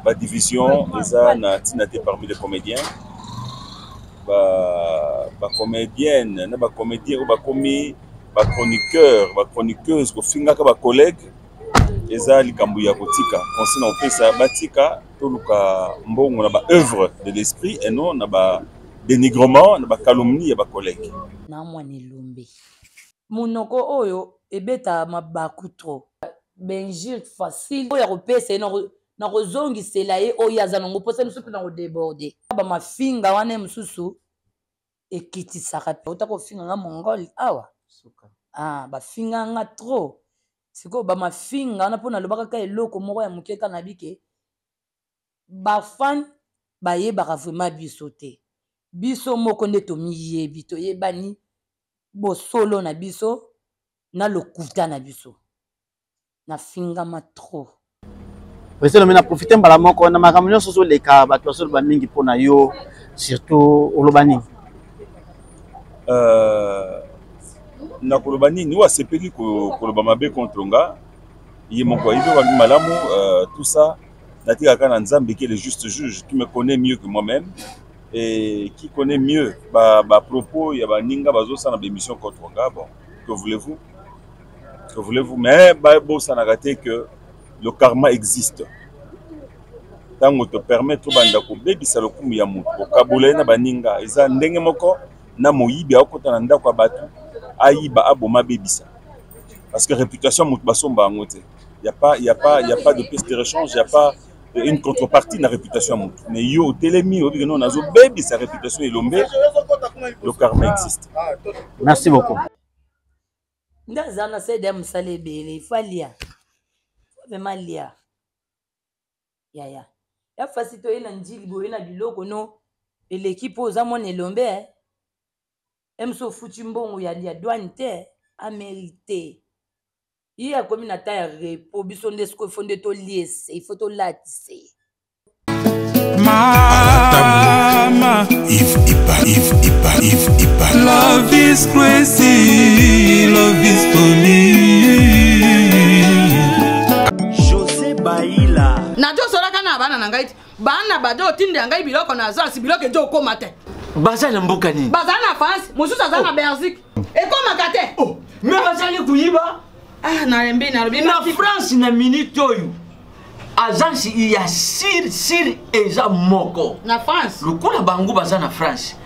Ba division eza na tina te parmi les comédiens. Ba ba comédiennes na ba comédiens oyo bakomi ba chroniqueurs, ba chroniqueuses kofingaka ba collègues eza likambo ya kotika. Conseil na kopesa batika toluka mbongo na ba œuvres de l'esprit et non na ba dénigrement na ba calomnie ya ba collègues. Na mwana elombe monoko oyo ebeta mabaku trop benjure facile oyo akopesa ye na kozongisela ye oyo aza nango mposa mosusu mpe na kodeborde bamafinga wana ye mosusu ekitisaka mpe ota kofinga nga mongol awa ah, bafinga nga trop sikoyo bamafinga wana mpo nalobaka kaka eloko moko ya moke kaka na bike bafan bayebaka vraiment biso te biso moko nde tomiyebi toyebani bosolo na biso na lokuta na biso nafingama trop président na profite mbala moko na makambo nyonso ozoleka bato bazoloba mingi mpo na yo surtout oloba nini euh, nakoloba nini oyo asepeli koloba mabe contre nga ye moko ayebi obangi malamu euh, tout ça natikaka na nzambe qui est le juste juge qui me connaît mieux que moi-même et qui connaît mieux ba, ba propos ya baninga bazosala baémission contre nga bon que voulez-vous que voulez-vous mais babosanaka te que le karma existe ntango topermettre obanda kobebisa lokumu ya moto kokabola ye na baninga eza ndenge moko na moyibi akokota na ndako ya bato ayiba aboma abebisa parce que réputation ya moto basomba yango te ya pas, ya pas, ya pas de pièce de rechange ya pas une contrepartie na réputation ya moto mais yo otelemi oyebi ke non nazobebisa réputation elombe le karma existe merci beaucoup nde aza na sede ya mosala ebele ifo alia vraimen alia yaya ya fasi toye na njili boye na biloko no eleki mpo oza mwana elombe eh? mso ofuti mbongo ya, ya douane te amerite ye akomi na ta ya repo biso nde sikoyo ifo nde toliese ifo tolatise Mama Yves Ipa Yves Ipa Yves Ipa Love is crazy Love is funny José Baila najosolaka na bana na ngai ti bana bajo otindela ngai biloko na agence biloko ejo okoma te baza na mboka nini baza na france mosusu aza na oh. belgique ekomaka te oh. me bazali koyiba ah, nalembi nalobi na france na minute oyo agence ya sir sir eza moko na france lokola bango baza na france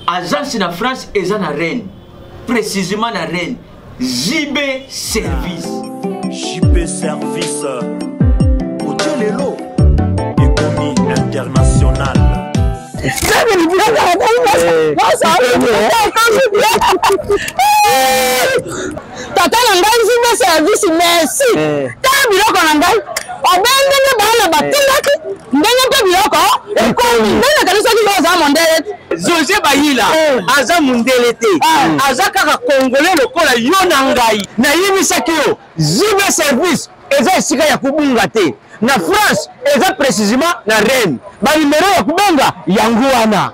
agence na france eza na reine précisément na reine jb service jb service otie lelo ekomi international Tata na ngai nzimbe service merci. Eh. Tala biloko na ngai. Obe ndenge bana batindaki ndenge mpe biloko ekomi. Ndenge nakanisaki yo oza mondele. Jose Bayila eh. aza mondele te. Eh. Aza kaka congolais lokola yo na ngai. Nayebisaki yo Zibe service eza esika ya kobunga te. Na France eza précisément na Rennes. Ba numero ya kobenga yango wana.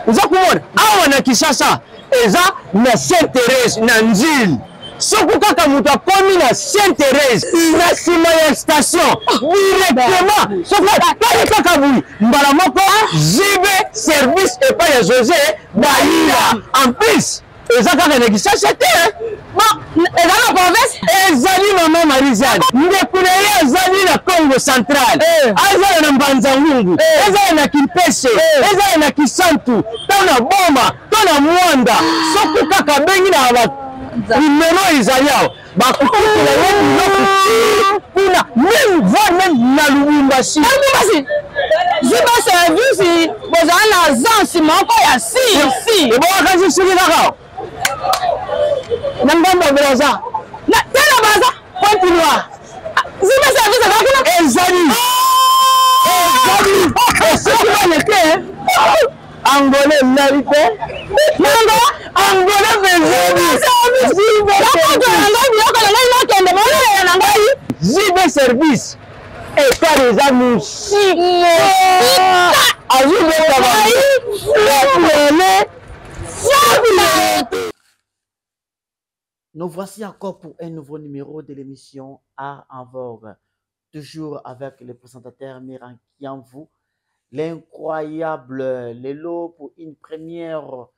Oza komona awa na Kinshasa eza na Sainte Therese na Nzili. Soki kaka moto akomi na Sainte Therese na nsima ya station directement, soki atali kaka boye mbala moko JB service epai ya Jose Bayila. En plus eza kaka na Kinshasa te, eza na province ezali mama Marie-Jeanne ndeko na ye azali na Congo central eh. azala na Mbanza Ngungu eh. ezala na Kimpese eh. ezala na Kisantu to na Boma to na Mwanda soki kaka abengi na ba numero ezali awa bakokotela ye biloko kuna meme voire meme na Lubumbashi Lubumbashi ziba service bozala na agence moko ya si si ebongaka sisili kaka na ngambo ya Brazza na tena Brazza Pointe Noire ziba service eza kuna ezali ezali soki baleke Angola elali te nanga Angola biloko na ngai nakende bolela na ngai zibe service ekar eza mosika azobeta bango Nous voici encore pour un nouveau numéro de l'émission Art en Vogue. Toujours avec le présentateur Miran Kiamvu, l'incroyable Lelo pour une première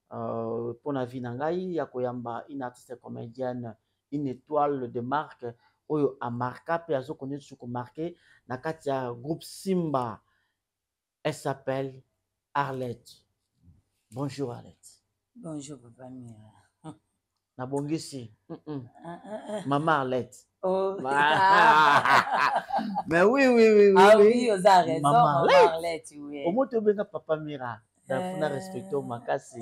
pour la vie na ngai ya koyamba une artiste comédienne, une étoile de marque oyo amarka mpe azokonde lisusu komarke na kati ya groupe Simba. Elle s'appelle Arlette. Bonjour Arlette. Bonjour papa Mira. Nabongisi. Maman Arlette. Oh. Mais oui. Ah oui, oui, oza raison, Maman maman Arlette. Arlette, oui. Au moins tobenga papa Mira. Nafuna respecte makasi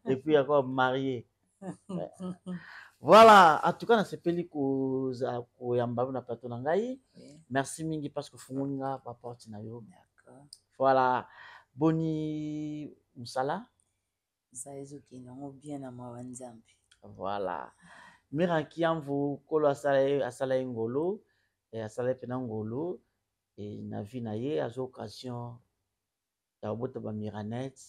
et puis encore marié. Voilà, en tout cas nasepeli koza koyamba yo na plateau na ngai. Oui, Merci mingi parce que ofungoli nga baporte na yo. d'accord. Voilà, boni mosala. Mosala ezokende yango bien na mawa Nzambe. Voilà. Mira Kiamvu, kolo asala ye asala ye ngolo, asala ye mpena ngolo e na vie na ye azwa occasion ya kobota ba Miranette,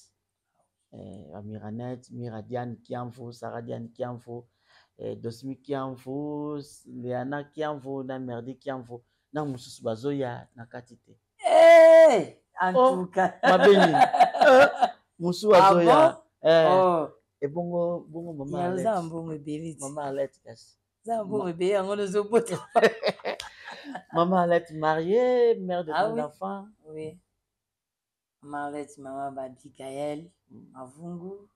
ba Miranette, Mira Diane Kiamvu, Sarah Diane Kiamvu, Dosmi Kiamvu, Leana Kiamvu na Merdi Kiamvu na mosusu bazoya na kati te. Hey, en Oh, tout cas. mabe nini? Mosusu Ah azoya. bon? Oh. Ebongo bongo mama Ya, oza na Arlette. mbongo ebele ti. Mama Arlette kasi. Oza na mbongo ebele yango nozobota. Maman Arlette mariée, mère de Ah deux oui. enfants. Oui. Maman Arlette, maman ba Abigaël, Mavungu,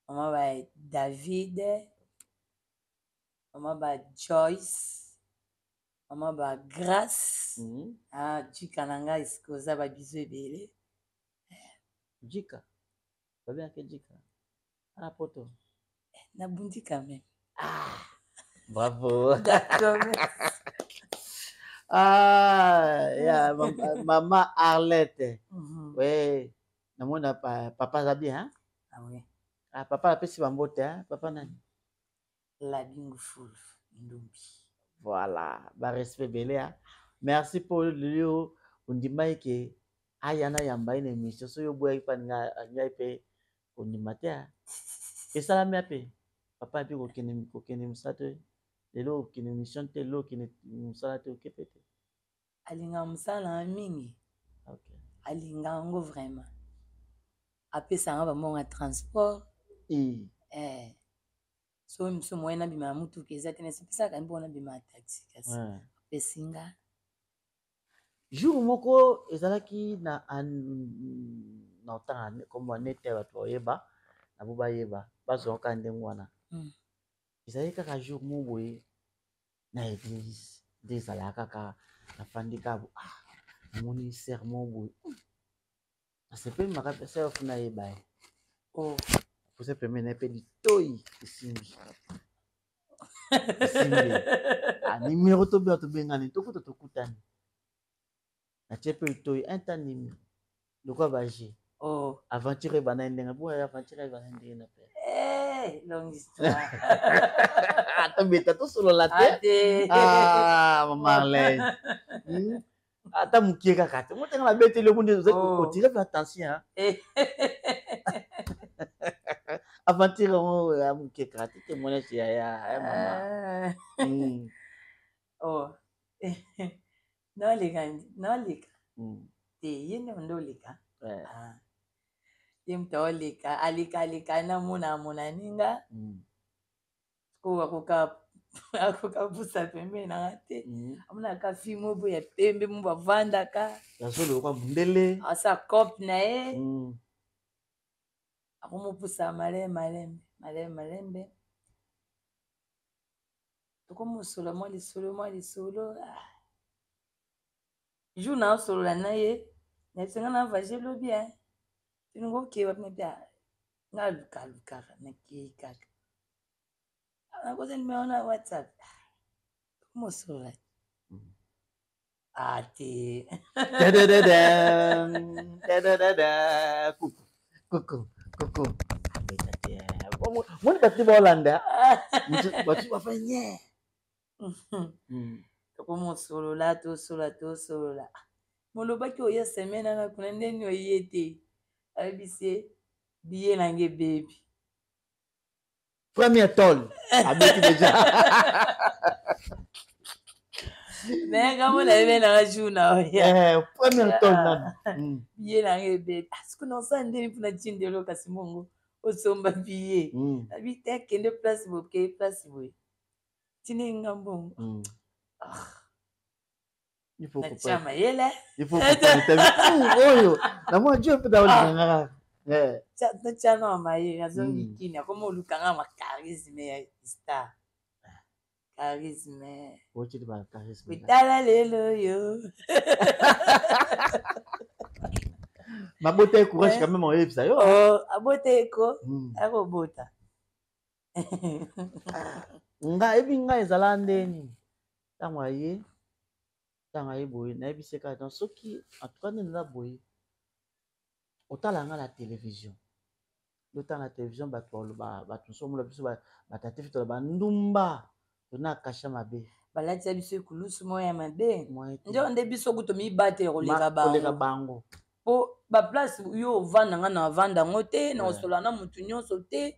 maman ba David, maman ba Joyce, maman ba Grace. Ah, Jika na ngai esika oza ba biso ebele. Jika. Babengaka Jika. Ah, poto. Nabundi quand même. Ah, bravo. D'accord, merci. Ah, ya, maman Arlette. Ouais. Namona papa aza bien, hein? Ah oui. Ah, papa apesi bambote, hein? Papa nani? Labingu Fulu, Ndumbi. Voilà, ba respect belé, hein? Merci pour lio ondimaki ke aya na yamba ye na émission soki oboyaki mpe ngai mpe kondima te, hein? Esalami ape papa api kokende kokende mosala te lelo okende mission te lelo okende mosala te oke mpe te. Alingaka mosala na nga mingi. Okay. Alingaka yango vraiment. Apesaka nga bambongo ya transport. Eh. So mosusu moyen nabima na motuka eza te, nasepesaka mbongo nabima na taxi kasi. Apesi nga. Jour moko ezalaki na na otanga kombo ane te bato bayeba na bo bayeba bazwaka ndenge wana. Ezalaki kaka jour moko boye na église nde ezalaka kaka nafandi kaka bo ah namoni sœur moko boye nasepeli makasi sœur funa yeba ye. Oh. Pose pembeni na ye mpe litoi esimbi esimbi ah numéro tobenga tobengani tokuta tokutani natie mpe litoi un temps nimi lokola baje. Oh. Aventure ebanda ndenge bo aventure ebanda ndenge na pe. Eh, longue histoire. Tobeta tosolola Ah, te. te. Ah, mama Arlette. Ata mokie kaka te motenga nabeteli yo nde Oh. otire mpe attention, hein. Eh. Aventure yango ya mokie kaka te témoignage ya ya mama. Ah. Oh. Naoleka, naoleka. Te, ye nde nde oleka. Ah. Ye moto aoleka, aleka aleka namona amona ninga. Sikoyo akoka akoka pusa pembeni nanga te. Amonaka fille moko boye ya pembe mo bavandaka. Azoloka mondele. Asa cope na ye. Akomopusa malembe malembe malembe malembe. Tokomosola mwa lisolo mwa lisolo. Ah. Jour na osolola na ye, nayebisa nga na voyage lobi, hein. Toninga okei wapi? Nabi ah, nga lukalukaka nakei kaka. Nakoza nimero na WhatsApp. Tokomosolola. Ah te. Tadadadam, tadadada, kuku kuku kuku abeta te moni bato te baolanda bato bafai nye. Tokomosolola tosolola tosolola. Molobaki oya semaine wana kuna ndeni oye te. Ayebisi ye biye na nge bebi. Première tôle abeti déjà. Mais ngambo nayebi nanga jour na oya. Eh, première tol nanu. Billet nanga ebele. Ah, siko nasala ndeni mpona tindelo kasi mbongo osomba billet. Abi te kende place boye, kende place boye. Tindi nga mbongo. Ah. Il faut Natia mayele. Il faut comprendre ta vie. Oyo, na mwa Dieu mpe daolinga nga. Natia na mayele, nazongi kini, akoma olukanga ma charisme ya star. Charisme. Otili ba charisme. Tala lelo yo. Mabota ye courage quand même oyebisa yo. Oh, abota ye ko, akobota. Nga yebi nga ezala ndeni. Ntango aye, ntango aye boye, nayebisi kaka donc soki en tout cas nde naza boye, otala nga na télévision. Otala na télévision bato baloba, bato mosusu bamona biso batate fito ba ndumba, tona kasha mabe. Balatisa biso ekulusu moko ya mabe. Ndio nde biso kutu mibatela koleka bango. Koleka bango. Po ba place yo ovanda nga na vanda ngo te, na osola na mutu nyonso te.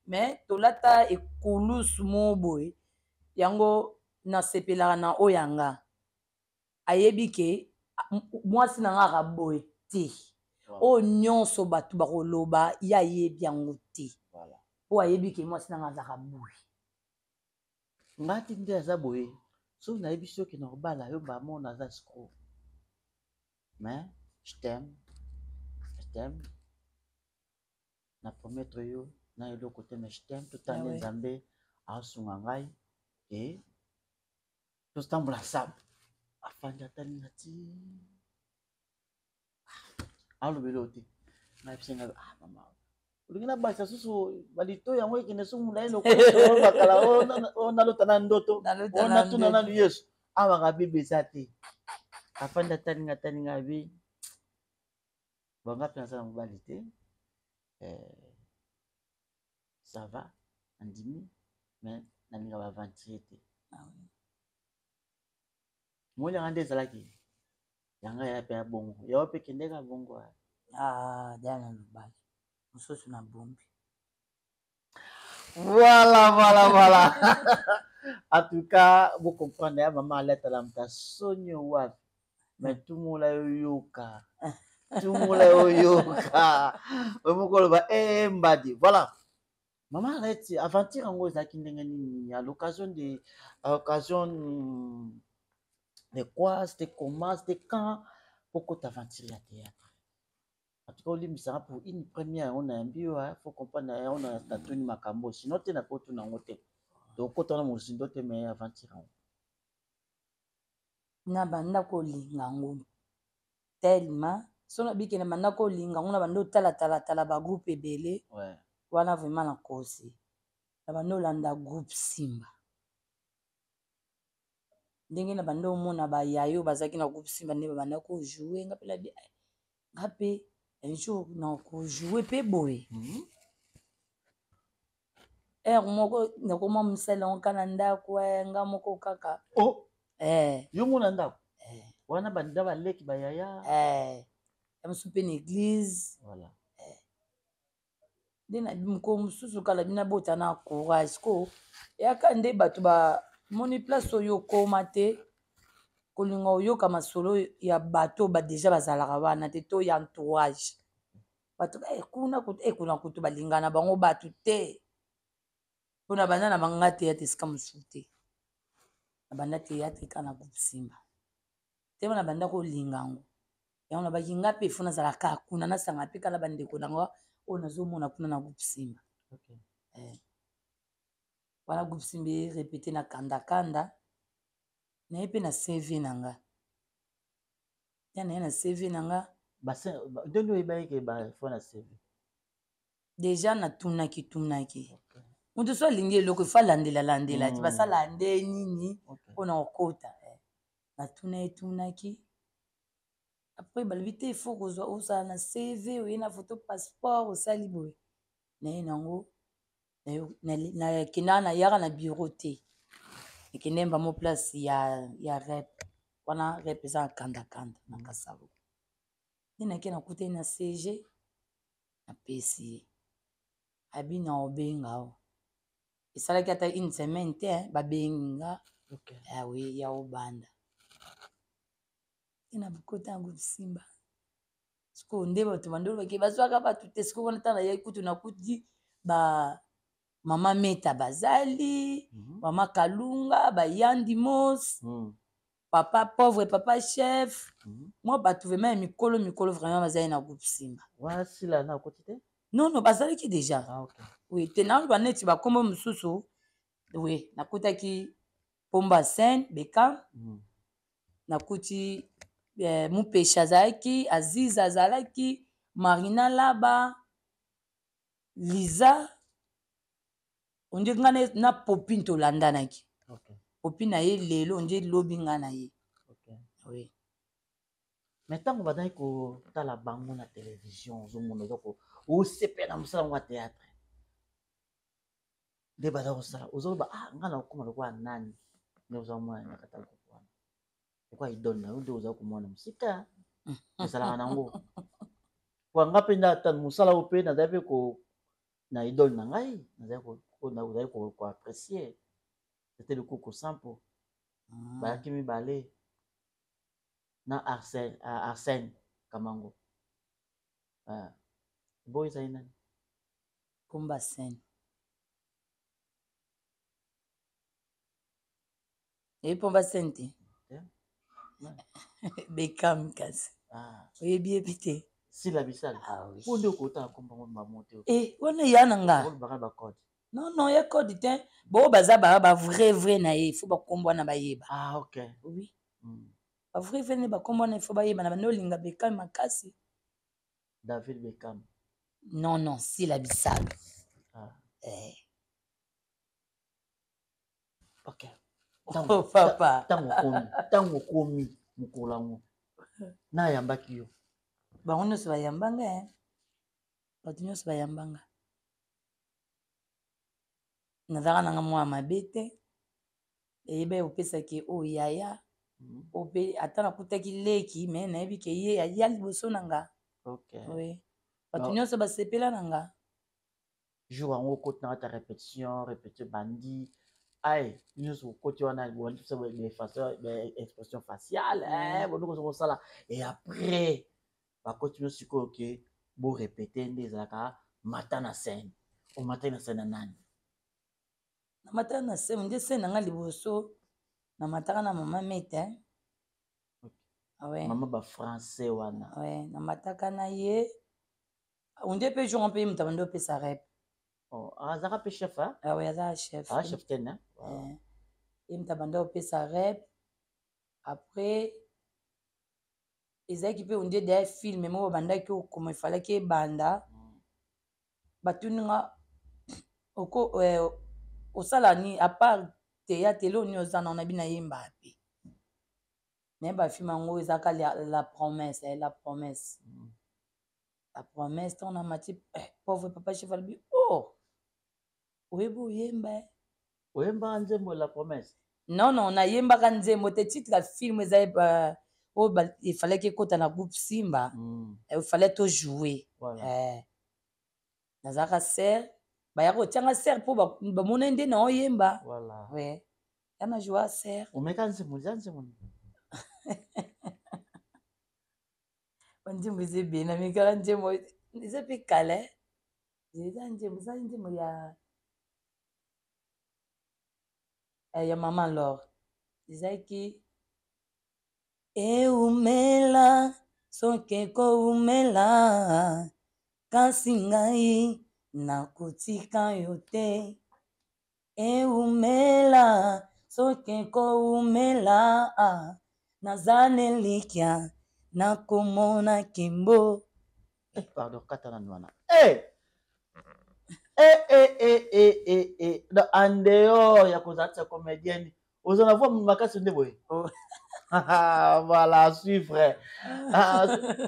Mais tolata ekulusu moko boye. Yango nasepelaka na oyo ya nga. Ayebi ke mwasi na nga aka boye te. Oyo nyonso bato bakoloba ye ayebi yango te. Po ayebi ke mwasi na nga azaka boye. Nga ti nde aza boye. Soki nayebi soki na kobala yo ba mona aza escroc. Mais je t'aime. Je t'aime. Na promettre yo na eloko te mais je t'aime tout temps Nzambe asunga ngai et totambola ensemble. Afandi atali nga ti alobeli yo te. Nayebisi ngai ah mama olingi nabakisa susu balito yango ekende so molai lokola bakala oyo nalota na ndoto oyo natuna nanu Yesu awa kabibi eza te. Afandi atali nga atali nga abi banga mpe naza na mobali te. Ça va nandimi mais nalinga baaventurier te. Moni yanga nde ezalaki yanga ya pe ya bongo yawa pe kendeka bongo. Ah, dana lobali mosusu na bombi. Voilà, voilà, voilà. En tout cas, vous comprenez, hein, maman Alette la mta sonyo wapi. Mais tout le monde a yoka. Tout le monde a yoka. Mokolo ba eh mbadi. Voilà. Maman Alette, aventure en gros ezalaki ndenge nini à l'occasion de à l'occasion de quoi, c'était comment, c'était quand pourquoi t'aventure ya théâtre? En tout cas, olimbisaka pour une première, on a un bio, hein, faut comprendre, on a tatuni makambo. Sinon, t'es na kotu na ngote. Donc, quand on a mon sindo, t'es meilleur aventure. Na banda kolinga ngo tellement sono bike na banda kolinga ngo na banda otala tala tala ba groupe ebele. Wana vraiment na kosi. Na banda olanda groupe Simba. Ndenge na banda omona ba yayo bazaki na groupe Simba nde ba banda ko jouer nga pe la bi nga pe un jour na ko jouer pe boye. Heure moko nakoma mosala yango kaka na ndako, nga moko kaka. Oh. Yo mona ndako? Wana banda baleki ba yaya. Ya mosusu pe na église. Voilà. Nde na mokolo mosusu kala bina bota na courage ko yaka nde bato ba moni place oyo okoma te kolinga oyoka masolo ya bato ba déjà bazalaka wana te to ya entourage. Bato ba kuna kutu, kuna kutu balingana bango bato te. Mpona banda na banga théâtre esika mosusu te. Na banda théâtre kaka na groupe Simba. Te wana banda kolinga yango. Yango na baki nga pe fona zala kaka kuna, nasanga pe kala bandeko na nga oyo nazomona kuna na groupe Simba. Wana groupe Simba e répété na kanda kanda. Na ye pe na CV na nga. Ya na ye na CV na nga. Ba, nde nde oyebaki ke ba fo na CV? Déjà natunaki, tunaki. Moto so alingi eloko, il faut alandela, landela. Basala nde nini mpona kokota. Natuna ye, tunaki. Après balobi te, il faut kozwa ozala na CV, oye na photo passeport, osali boye. Na ye nango, nakendaka na yaka na bureau te. Nakende mba mo place ya rep. Wana rep eza na kanda kanda na Kasavo. Nde nake nakutani na CG, napesi ye. Abi na obenga o. Esalaki ata une semaine te, babengi nga. Ah oui, ya obanda. Te na kota na groupe Simba. Sikoyo nde bato bandi olobaki bazwaka bato te. Sikoyo wana ntango nayaki kutu nakuti ba mama Meta bazali, mama Kalunga, bayandi Mos, papa pauvre, papa chef, mwa bato vraiment ya mikolo mikolo vraiment bazali na groupe Simba. Wana Sila na okoti te? Non, non, bazalaki déjà. Ah, okay. Oui, te naloba neti bakombo mosusu. Oui, nakutaki Pomba Scène Bekam, nakuti Mupesha azalaki, Aziza azalaki, Marina Laba, Liza onde nga na Popine tolandanaki. Popine na ye lelo onde lobi nga na ye. Oui. Mais ntango bazali kotala bango na télévision, ozomona oza osepela na mosala yango ya théâtre nde baza kosala, ozoloba: "Ah, ngai nakokoma lokola nani?" Nde oza mwana na kati ya groupe wana, lokola idole na yo nde oza komona mosika ezalaka nango. Po nga mpe ata mosala oyo mpe nazali mpe ko na idole na ngai, nazali koapprécier, c'était Lukuku Sampo. Bayaki mibale na Arsène, Arsène Kamango. Boyo ezali nani? Pomba Scène. Oyebi Pomba Scène te? Bekam kasi. Oyebi yebi te? Sila Bisala. Ah, oui. Po nde okotala kombango bamo te? Eh, wana ya na nga. Olobaka bacode. Non, non, ya code te. Bao baza ba ba vrai vrai na ye, faut bakombo wana bayeba. Ah, ok. Oui. Ba vrai vrai ne bakombo wana, il faut bayeba na bando olinga Bekam makasi. David Beckham. Non, non, Sila Bisalo. Ah. Eh. Ok. Oh, papa. Ntango okomi mokolo yango, nayambaki yo? Bango nyonso bayambanga, eh. Bato nyonso bayambanga. Nazalaka nanga mwana mabe te. Eyeba opesaki oyo yaya ope ata nakutaki leki, me nayebi ke ye aya liboso na nga. Oui. Bato nyonso basepela na nga. Jour yango okoti na kati ya répétition, répétition bandi, ai nyonso okoti wana, bandi baexpression faciale, bondi koza kosala, et après bakoti nyonso sikoyo ke borépéter nde ezalaka mata na scène. Omataki na scène na nani? Namataka na scène nde scène na nga liboso namataka na mama Mete. Ouais. Mama bafrançais wana? Ouais, namataka na ye. Onde mpe jour mpe ye moto abandi opesa rep. Oh, azalaka mpe chef, hein? Ah ouais, azaka chef. Ah, chef ten, hein? Eh, ye moto abandi opesa rep. Après ezalaki mpe onde daya film moko babandaki okoma, efalaki ebanda. Batuni nga: "Oko osala nini à part théâtre? Eloko nini oza na?" Na bino nayemba mpe, nayeba film yango ezalaka La Promesse, La Promesse, La Promesse. Ntango namati, pauvre papa chef alobi: "Oh, oyebi oyemba, eh." Oyembaka nzembo La Promesse? Non, non, nayembaka nzembo te. Titre ya film eza oyo efalaki ekota na groupe Simba. Efallait tojouer. Voilà. Eh, nazalaka sere, bayaka kotianga sere mpo bamona nde na oyemba. Voilà. Ouais, ya na joua sere. Omeka nzembo, eza nzembo nini? Banzembo eza ebele. Namekaka nzembo eza mpe kala, eh. Eza nzembo ya mama Lor, ezalaki "Eumela soki ekoumela, kasi ngai nakotika yo te. Eumela soki ekoumela, naza na elikya nakomona kimbo." Eh, pardon, kata nanu wana. Eh! Eh, eh, eh, eh, eh, eh. Donc, en dehors ya kozala tia comédienne, oza na voix makasi nde boye. Oh. Voilà, à suivre. Ah,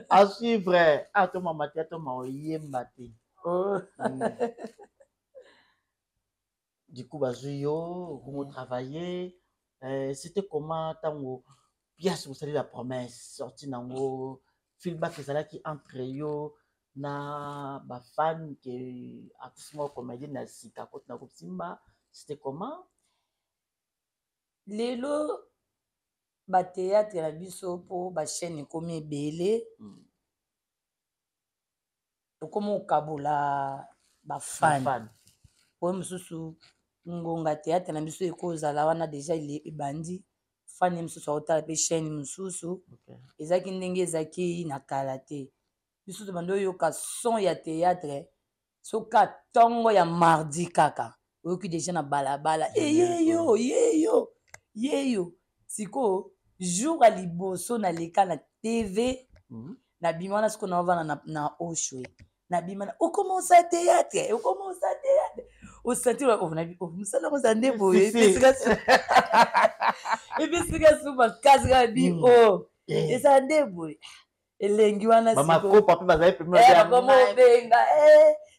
à suivre. Ah, to mama te, to ma oyemba te. Oh. Du coup, bazwi yo, okomi travailler. C'était comment ntango pièce osali La Promesse sorti nango, feedback ezalaki entre yo na bafan ke artiste moko comédienne na sika koti na groupe Simba, c'était comment? Lelo. Batheatre na biso, mpo bachaîne ekomi ebele, tokómi kokabola bafan. Oyo mosusu, ngonga théâtre na biso ekozala wana déjà ebandi, fan mosusu aotala mpe chaîne mosusu. Ezalaki ndenge ezalaki na kala te. Biso tobandi oyoka son ya théâtre soka ntongo ya mardi kaka, oyoki déjà na balabala eyeyo yeyo yeyo. Sikoyo jour ya liboso naleka na TV, nabima wana sikoyo naovanda na Oshwe, nabima na okoma osala théâtre, okoma osala théâtre, osentir mosala kozala nde boye, epesika su makasi kaka bi o ezala nde boye, elengi wana. Bamakopa mpe bazali pembeni. Bakoma obenga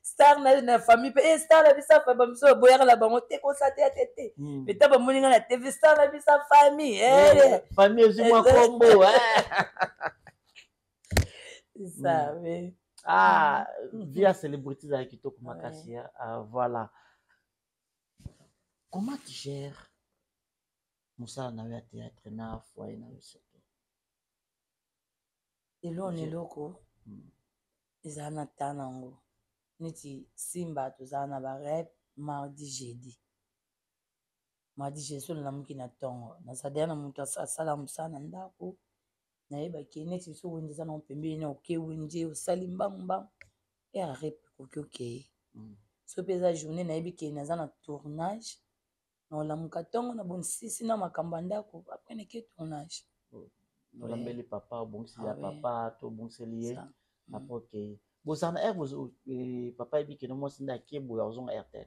star na famille mpe star na biso. Bamiso baboyaka na bango te kosala théâtre te, mais ta bamoni nga na TV, star na biso, famille. Famille ezwi mwa kombo. Ça, oui. Ah, vie ya célébrité ezala kitoko makasi. Voilà comment tu gères mosala na yo ya théâtre na foyer na yo surtout? Eloko na eloko ezala na ta nango. Neti Simba, tozala na barep mardi, jeudi. Mardi, jeudi so nalamuki na ntongo, naza deya na moto asala mosala na ndako. Nayebaki neti biso wenze eza nango pembeni na oke wenze, osali mbangu mbangu, heure rep ekoki, okei. So mpe eza journée nayebi ke naza na tournage, na olamuka ntongo na bonisisi na makambo ya ndako, après nake tournage. Olambeli papa, obongiseli ya papa to obongiseli ye, après okei. Bozala na heure papa ayebi kende mwasi nde ake boye, azonga RTL.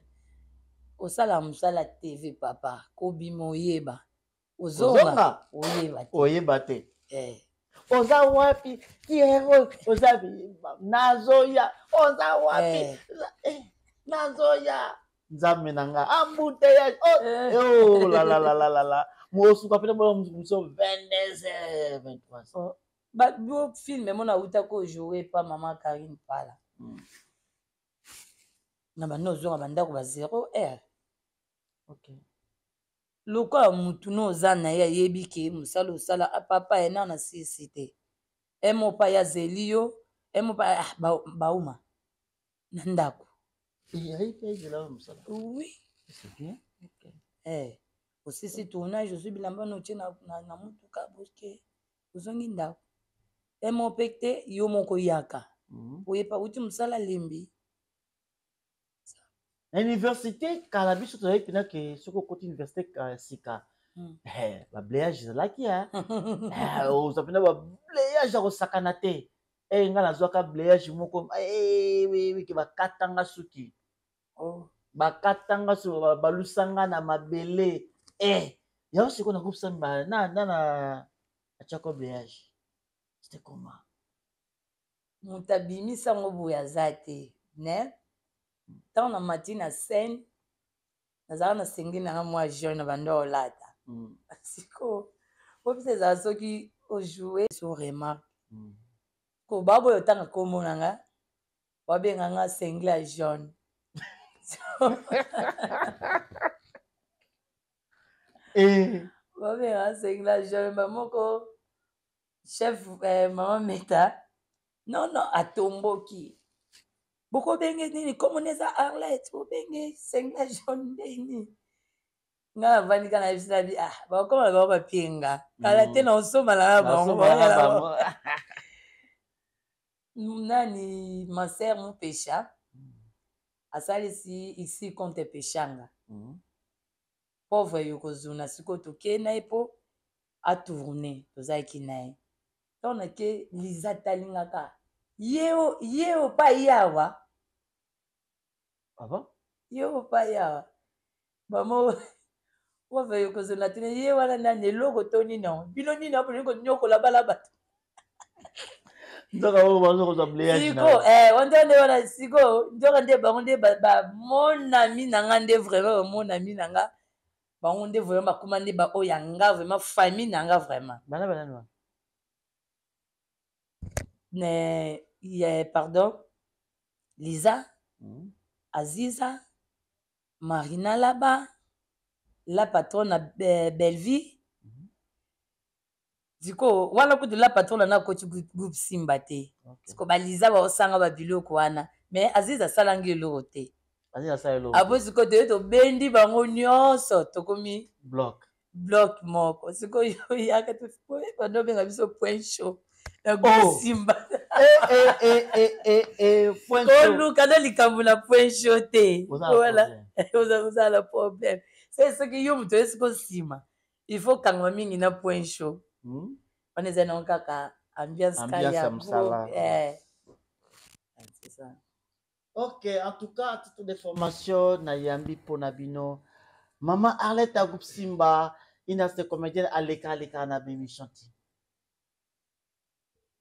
Osala mosala TV, papa kobima oyeba, ozonga oyeba te. Oyeba te. Oza wapi kiero? Oza nazoya, oza wapi? Nazoya, Nzambe na nga, embouteillage, oh la la la la la la, mosuka mpena bona moso 22 heures, 23. Bo film mo nauta kojoue pa mama Karine Pala, na banda ozonga bandako ba 0 heure. Lokola mutu no oza na ye ayebi ke mosala osala, papa ye na sisi te, emo pa ye azeli yo, emo pa bauma na ndako. Oui, osisi tournage, ozwi bilamba na otie na mutuka, boke ozongi ndako, emo mpe te, yo moko yaka oyepa uti mosala lembi. Na université kala, biso tozali mpena ke soki okoti université sika, bablayage ezalaki, oza mpena bablayage ya kosakana te. Nga nazwaka blayage moko ke bakatanga suki, bakatanga suki, balusanga na mabele. Yango sikoyo na groupe Samba na atiako blayage, c'était comment? Moto abimisi yango boye aza te. Ne ntango na mati na scène, nazalaka na sengi nanga mwa jeune na bando olata. Sikoyo po biso ezala soki ojoue so remarque ko baboyo otanga nkombo na nga, babenga nga singlet ya jaune. Babenga singlet jaune. Bamoko chef, mama Meta, non non, atomboki: bokobenge nini? Komona eza Arlette, bobenge singlet jaune ndeni? Nga navandi kaka na biso na bi, ah, bakokoma na bango bapie nga kala te, na osomba na bango nani. Ma sœur Mopesha asalisi ici compte Peshanga, pauvre Yokozuna. Sikoyo tokei na ye mpo atourne, tozalaki na ye. Ntango nake, Liza talingaka ye ye opa ye awa. Ah bon? Ye opa ye awa, mama pauvre Yokozuna tene ye wana nani, eloko to nini yango, bino nini apo konyokola bala bato. Nzoka oyo bazo kozwa blayage. Siko wanda nde wana siko nzoka nde bango nde bamonami na nga nde vraiment bamonami na nga, bango nde vraiment bakóma nde baoyo ya nga, vraiment famille na nga vraiment. Bana banani wana? Ne ye, pardon, Liza, Aziza, Marina Laba, la patronne na Bellevie. Sikoyo wana kutu la patrona na koti groupe Simba te. Sikoyo baliza baosanga babiloko wana, mais Aziz asalangi eloko te. Apo sikoyo toye tobendi bango nyonso, tokomi bloc bloc moko. Sikoyo yaka bando obenga biso point chaud na groupe Oh. Simba. Point chaud. Koluka na likambo na point chaud te. Oza na Voilà. problème. Oza na problème. Se soki yo moto oye siko nsima, il faut kangama mingi na point chaud. Wana eza nango kaka ambiance ka Ambiance ya ya mosala. groupe, eh. Ah, c'est ça. Ok, en tout cas, à titre de formation, nayambi pona bino. Maman Arlette ya groupe Simba, une artiste comédienne aleka aleka na émission ti.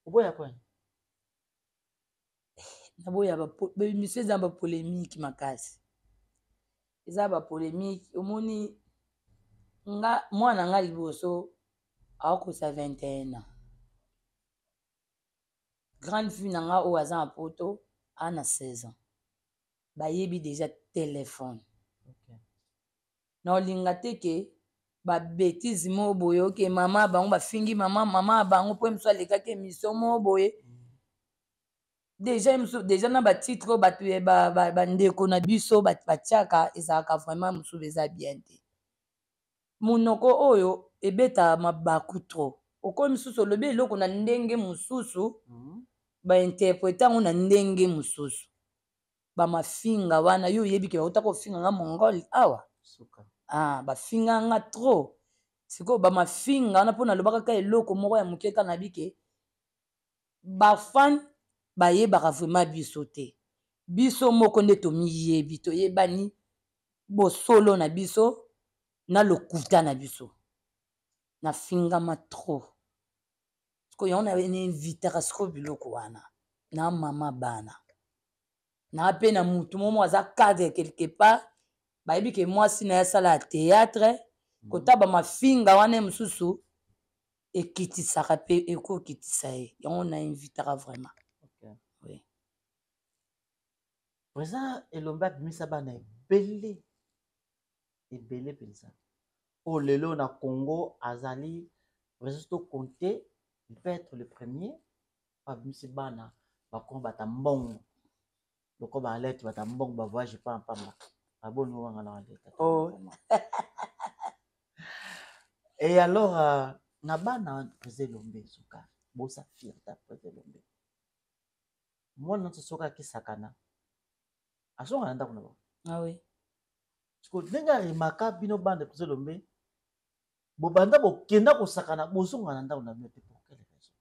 Oboya point. Naboya baémission eza bapolémique makasi, eza bapolémique. Omoni nga mwana nga liboso akokosa 21 ans, grande fille na nga oyo aza na poto aa na 16 ans, bayebi déjà téléphone. Na olinga te ke babêtises moko boye, oke mama bango bafingi mama mama ya bango mpo mosu alekaki émission moko boye déjà mosu déjà na batitre oyo bato bandeko na biso batiaka ezalaka vraiment mosusu eza bien te. Monoko oyo ebetaka mabaku trop. Okomi mosusu olobi eloko na ndenge mosusu, bainterprete yango na ndenge mosusu, bamafinga wana. Yo oyebi ke bauta kofinga nga mongol awa. Suka. Ah, bafinga nga trop. Sikoyo bamafinga wana mpo nalobaka kaka eloko moko ya moke kaka, nayebi ke bafan bayebaka vraiment biso te. Biso moko nde tomiyebi, toyebani bosolo na biso na lokuta na biso. Nafingama trop. Sikoyo yango nainvitaka sikoyo biloko wana na mama bana na mpe na mutu momo aza cadre quelque part, bayebi ke mwasi na ye asala ya théâtre. Kota bamafinga wana ye mosusu ekitisaka mpe ekokitisa ye. Yango na invitaka vraiment. Oui. Président Elombe abimisa bana ebele ebele mpenza oyo lelo na Congo azali président to compter, il peut être le premier abimisi bana bakoma bata mbongo loko baalete bata mbongo bavoyage pampamba aboni wanga na aleta. Oh. Et alors na bana président Elombe suka bosa fierté ya président Elombe, mwana nyonso soki akisakana azonga na ndako na bango. Ah oui. Siko ndenge aremaka bino bana président Elombe, bobanda bokenda kosakana, bozonga na ndako na bino te, pour quelle raison?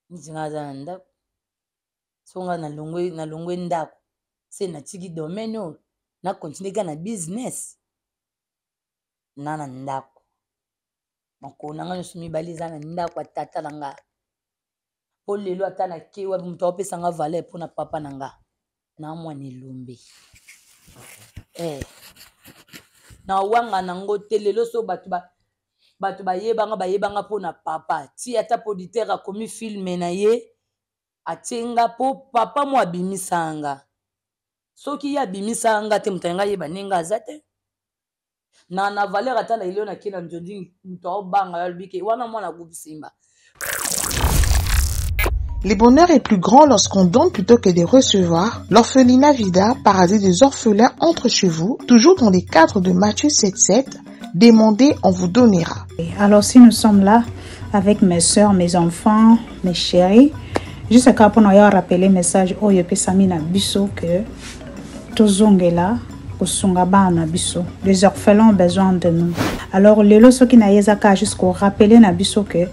Neti nga aza na ndako, so nga nalongwe ndako se natiki domaine oyo, nakontinue kaka na business na ndako. Makolo na nga nyonso mibale eza na ndako ya tata na nga, mpo lelo ata nake wapi, moto aopesanga valeur mpona papa na nga na mwana Elombe, eh. Na wanga nango te. Lelo so bato bato bayebanga mpona papa ti ata producteur akomi film na ye atie nga mpo papa mo abimisanga nga. Soki ye abimisanga nga te, moto alinga ayeba ndenge aza te na valeur. Ata na elio nake na nzonzi, moto aobanga yo alobi ke wana mwana groupe Simba. Le bonheur est plus grand lorsqu'on donne plutôt que de recevoir. L'orphelinat Vida, paradis des orphelins, entre chez vous, toujours dans les cadres de Matthieu 7.7. Demandez, on vous donnera. Alors si nous sommes là avec mes soeurs, mes enfants, mes chéris, juste kaka mpona oya rappeler message oyo epesami na biso que tozongela kosunga bana na biso. Les orphelins ont besoin de nous. Alors lelo soki na ye eza kaka juste korappeler na biso que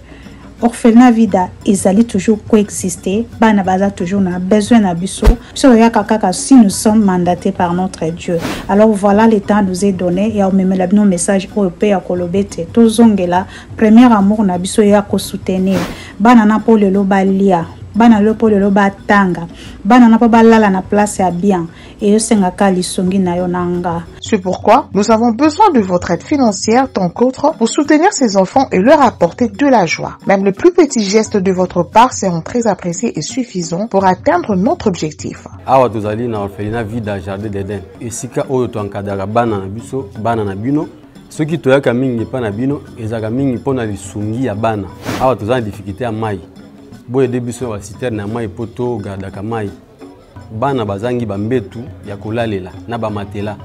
orphelinat Vida ezali toujours coexister, bana baza toujours na besoin na biso. Biso toyaka kaka si nous sommes mandatés par notre Dieu. Alors voilà, le temps nous est donné ya omemela bino message oyo mpe ya koloba ete tozongela premier amour na biso ya kosoutenir bana na mpo lelo balia, bana lelo mpo lelo batanga, bana na mpo balala na place ya bien. Eyosengaka lisungi na yo na nga. C'est pourquoi nous avons besoin de votre aide financière tant qu'autre pour soutenir ces enfants et leur apporter de la joie. Même le plus petit geste de votre part seront très appréciés et suffisants pour atteindre notre objectif. Awa tozali na orphelinat Vida Jardin d'Eden, esika oyo toencadraka bana na biso, bana na bino. Soki toyaka mingi epai na bino, ezalaka mingi mpo na lisungi ya bana. Awa toza na difficulté ya mai, boyede biso na baciterne ya mai mpo togardaka mai. Bana bazangi bambetu ya kolalela na bamatela,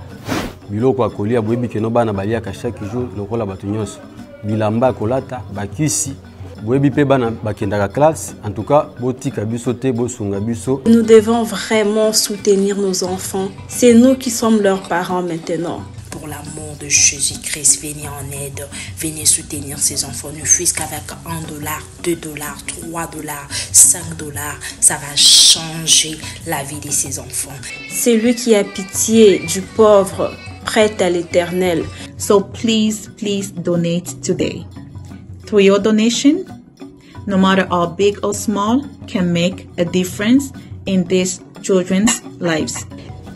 biloko ya kolia. Boyebi keno bana baliaka chaque jour lokola bato nyonso, bilamba ya kolata, bakisi. Boyebi mpe bana bakendaka classe. En tout cas, botika biso te, bosunga biso. Nous devons vraiment soutenir nos enfants. C'est nous qui sommes leurs parents maintenant. Pour l'amour de Jésus-Christ, venez en aide, venez soutenir ces enfants. Ne fût-ce qu'avec 1 dollar, 2 dollars, 3 dollars, 5 dollars, ça va changer la vie de ces enfants. Celui qui a pitié du pauvre prête à l'Éternel. So please, please donate today. Through your donation, no matter how big or small, can make a difference in these children's lives.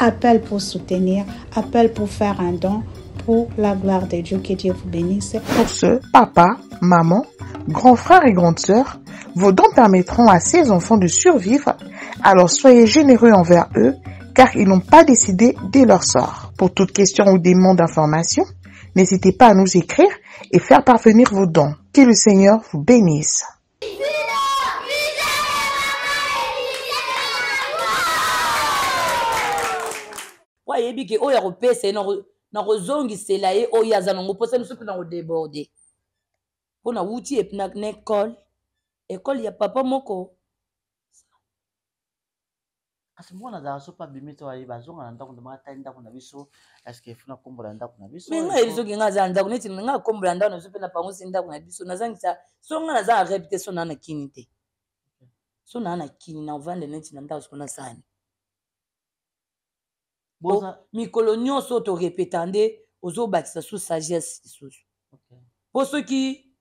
Appel pour soutenir, appel pour faire un don pour la gloire de Dieu. Que Dieu vous bénisse. Pour ce, papa, maman, grand frère et grande sœur, vos dons permettront à ces enfants de survivre. Alors soyez généreux envers eux, car ils n'ont pas décidé de leur sort. Pour toute question ou demande d'information, n'hésitez pas à nous écrire et faire parvenir vos dons. Que le Seigneur vous bénisse. Po ayebi ke oyo akopesa ye, nakozongisela ye oyo aza nango mposa miso mpe nakodeborde mpo nawuti na ekole, ekole ya papa moko. Kasi mwana azalaka so mpe abimi to ayeba azonga na ndako, ndema atali ndako na biso, estce efuna kombola ndako na biso? Me ngai yebi soki ngai aza na ndako neti ngai akombola ndako na biso mpe na pangosi ndako na biso, nazangisa so ngai naza na rep te, so naa na kini te, so naa na kini na ovanda neti na ndako soko nasani mikolo nyonso oyo torepeta nde ozobakisa su sagesse lisusu, mpo soki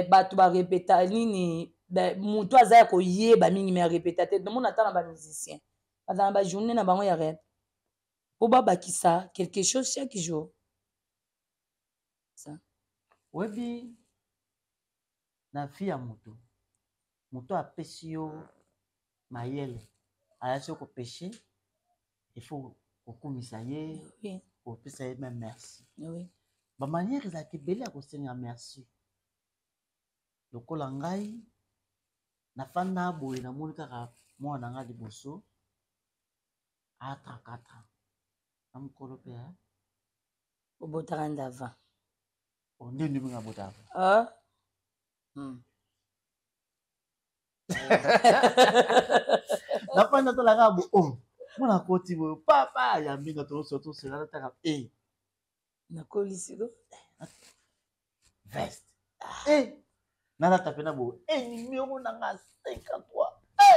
bato barepeta nini, moto aza ya koyeba mingi me arepeta te. Tomona ata na bamusicien baza na bajournée na bango ya rep mpo babakisa quelque chose chaque jour. Oyebi, na vie ya moto, moto apesi yo mayele, ayasi yo kopeshe, il faut kokumisa ye, kopesa ye même merci. Bamanière ezalaka ebele ya kosenga merci. Lokola ngai nafanda boye, namoni kaka mwana na ngai liboso a 34 ans na mokolo mpe. Obotaka nde avant? Nde ndimi nga botaka. Ah. Nafanda talaka bo o mwana akoti boye, papa yambi nga, toso tosela, nataka e Nakoli siko. Veste e nalata mpena boye e numero na nga 53 e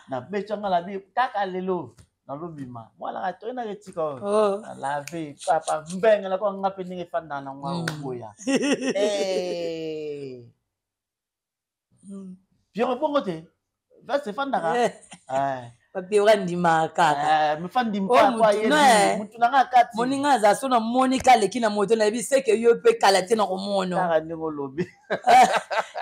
nabeti yanga labi kaka lelo nalobima mwana nga toye naka etika oyo. Oh. Nalave papa mbenge nakoka nga mpe ndenge efandaka na ngwa oboya. Piero bongo te, veste efandaka. Papiero andimaka kaka. Mutu na nga kati. Moninga aza so namoni ka aleki na moto, nayebi seke yo mpe kala te na komono. Kaka ndenge olobi.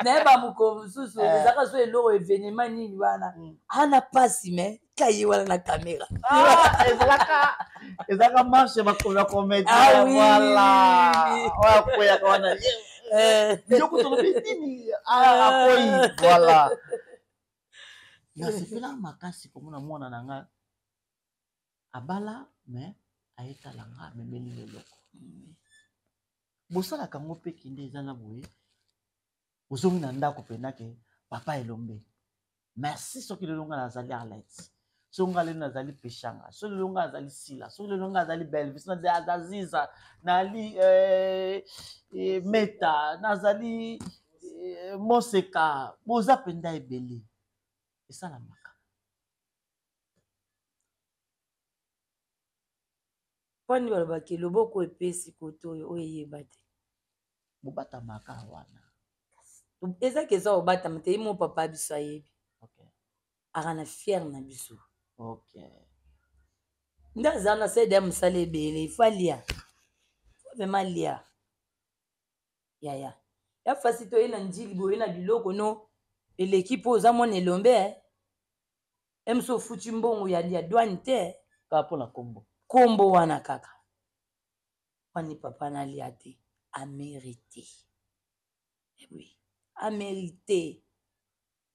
Nayeba mokolo mosusu ezalaka so eloko evenema nini wana, ana pasi me ka ye wana na kamera. Ezalaka marche ya comédien. Voilà, oyo akweyaka wana, yo kutu olobi nini, akwei. Voilà, nasepelaka makasi komona mwana na nga abala, me ayetala nga, amemeli eloko. Bosalaka yango mpe kende eza na boye, ozongi na ndako mpena ke papa Elombe merci. Soki lelo nga nazali Arlette, soki nga lelo nazali Peshanga, soki lelo nga nazali Sila, soki lelo nga nazali Belvis, Aziza, nali Meta, nazali Moseka, boza mpenza ebele, esalamaka. Mponi balobaki loboko epesi koto oyo oyo eyeba te. Bobatamaka wana. Ezaki eza kobatama te, ye mo papa biso ayebi. Aka na fiere na biso. Nde aza na sede ya mosala ebele, ifo alia, ifo vraimen alia yaya ya fasi toye na njili boye na biloko no eleki mpo oza mwana Elombe emso ofuti mbongo ya douane te. Kaka mpo na kombo. Kombo wana kaka. Wani papa nalia te, amérité. Eh oui, amérité.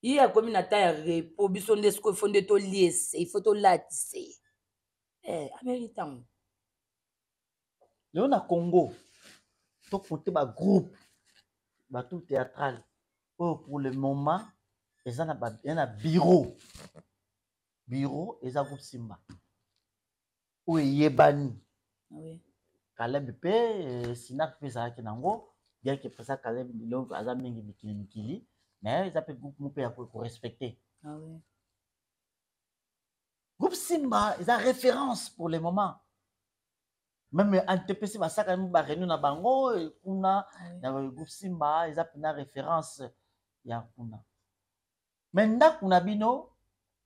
Ye akomi na temps ya repos, biso nde sikoyo ifo nde toliese, ifo tolatise. Eh, amérite yango. Lelo na Congo, tokote ba groupe bato théâtral oyo pour le moment eza na, ba, na bureau bureau eza groupe Simba oyo eyebani. Oui. Caleb mpe eh, Sinak mpe ezalaki nango, bien que président Caleb lelo aza mingi mikili mikili, mais eza mpe groupe moko mpe ya korespecte. Ah oui. Groupe Simba eza référence pour le moment. Même NTPC basaka ba réunion na bango kuna na groupe Simba eza mpena référence ya kuna. Mais ndako na bino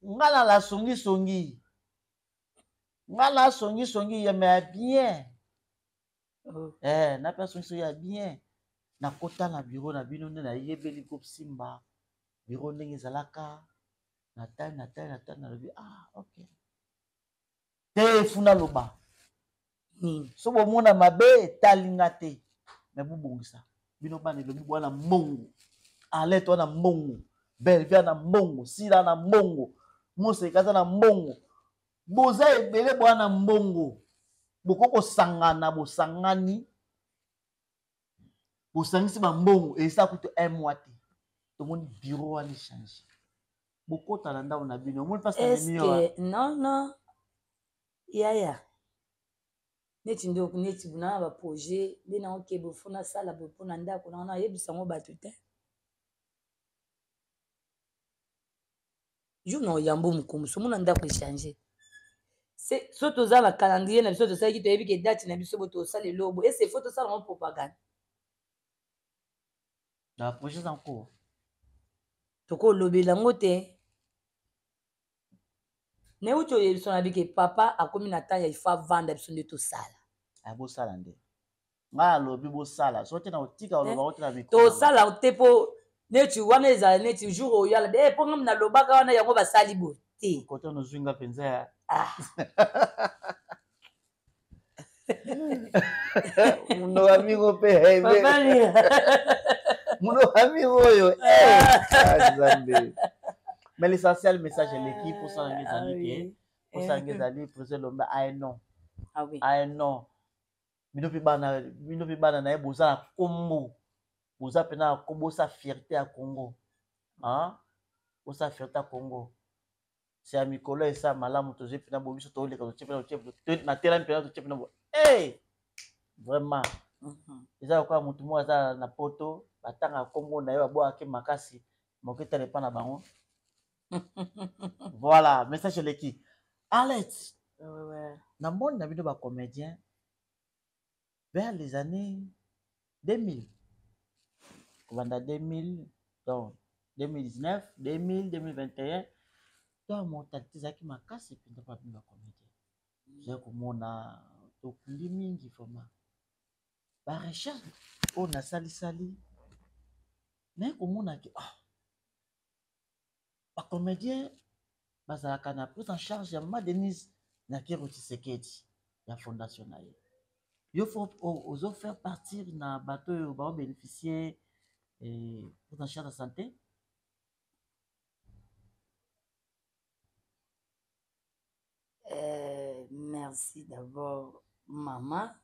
nga na la songi songi, nga na songi songi ya mais bien. Oh. Eh, na pe songi songi ya bien. Nakota na bureau na bino nde nayebeli groupe Simba bureau ndenge ezalaka. Natali, natali, natali, nalobi ah ok te, efuna loba nini so bomona mabe etali nga te, me bobongisa bino bana elobi bwana mbongo alete wana mbongo Bellevue na mbongo Sila na mbongo Moseka aza na mbongo, boza ebele bwana mbongo, bokoki kosangana, bosangani bosangisi bambongo eza kutu un mois te, tomoni bureau wana echange, bokota na ndako na bino, omoni mpasi na mimi wana. Non non yaya, neti ndoko neti na ba projet nde na okebe fo nasala boye mpo na ndako na nayebisa yango bato te. Jour na oyambo mokombo omona ndako echange, so toza na calendrier na biso tosalaki, toyebi ke date na biso bo tosala elobo ese fo tosala yango propagande. Na projet en cours tokolobela yango te. Neuti oyebi biso na bike papa akomi na temps ya ifo avanda, biso nde tosala. Bosala nde ngai alobi bosala, so te na kotika oloba ote na mikro tosala te, mpo neti wana ezala neti jour oyala e mpo ngam nalobaka wana yango basali boye te. Kote nozwi nga mpenza ya muno amigo mpe muno amigo oyo Nzambe. Mais l'essentiel, message eleki, mposa nange ezali ke mposa nange ezali président Lombe aye non aye non, bino mpe bana, bino mpe bana na ye, boza na kombo, boza mpena na kombo, bosa fierté ya Congo, bosa fierté ya Congo. Se ya mikolo esa malamu tozwi mpena bo biso toleka totie mpena totie natelami mpena totie mpena bo hey! Vraiment eza lokola motu moko aza na poto, batangaka kombo na ye, babwakaki makasi moke etala epa na bango. Voilà, message eleki. Arlette, na moni na bino bacomédien vers les années 2000, kobanda 2000, donc 2019, 2000, 2021, to mortalité ezalaki makasi mpenza mpa bino bacomédien. Tozali komona tokundi mingi vraiment. Barecherche oyo nasalisali naye komona ke ah, bacomédien bazalaka na prise en charge ya mama Denise Nyakeru Tshisekedi ya fondation na ye. Yo fo ozo faire partir na bato oyo baobénéficie eh, prise en charge ya santé. Merci d'abord mama.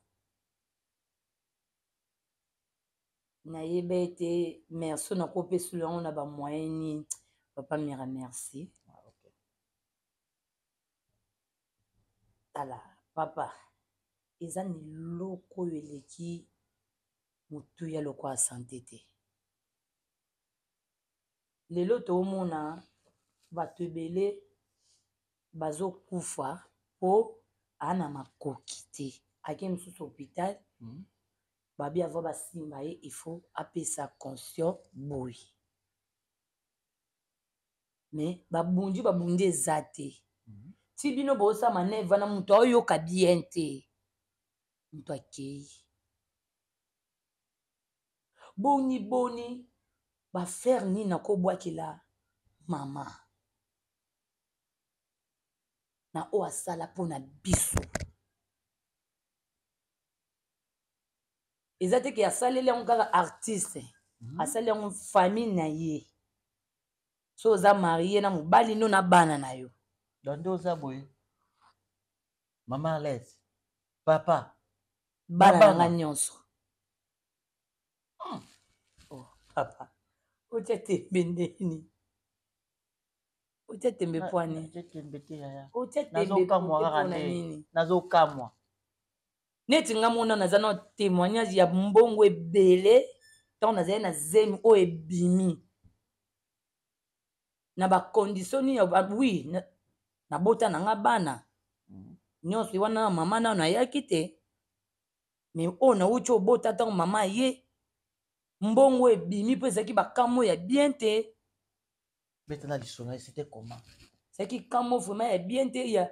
Nayeba ete merci nakopesula yango na bamoyen nini, papa Mira, merci. Ah, okay. Tala papa, eza na eloko oyo eleki motuya lokola sante te. Lelo toomona bato ebele bazokufa mpo aa na makoki te, ake mosusu hôpital, babi avant basimba ye il faut apesa conscient boye, mais babundi babundi eza te. Ti bino bosala maneve wana, moto aoyoka bien te, moto akei boni boni bafere nini nakobwakela mama na oyo asala mpona biso. Eza te ke asaleli yango kaka artiste. Asali yango famille na ye. So oza marie na mobali no na bana na yo. Donc nde oza boye. Mama Arlette, papa, bana na nga nyonso. Oh, papa, otya tembe ndeni? Otya tembe pwani? Otya tembe te yaya. Otya tembe Nazokamwa kaka mpona nde. nini? Nazokamwa. Neti nga mona naza na témoignage ya mbongo ebele ntango nazali na zemi oyo ebimi na bacondition nini oui, nabota na nga bana nyonso wana, mama nano ayaki te, me oyo nauti obota ntango mama aye, mbongo ebimi mpo ezalaki bakamo ya bien te. Beta na lisolo, c'était comment? Ezalaki kamo vraiment ya bien te, ya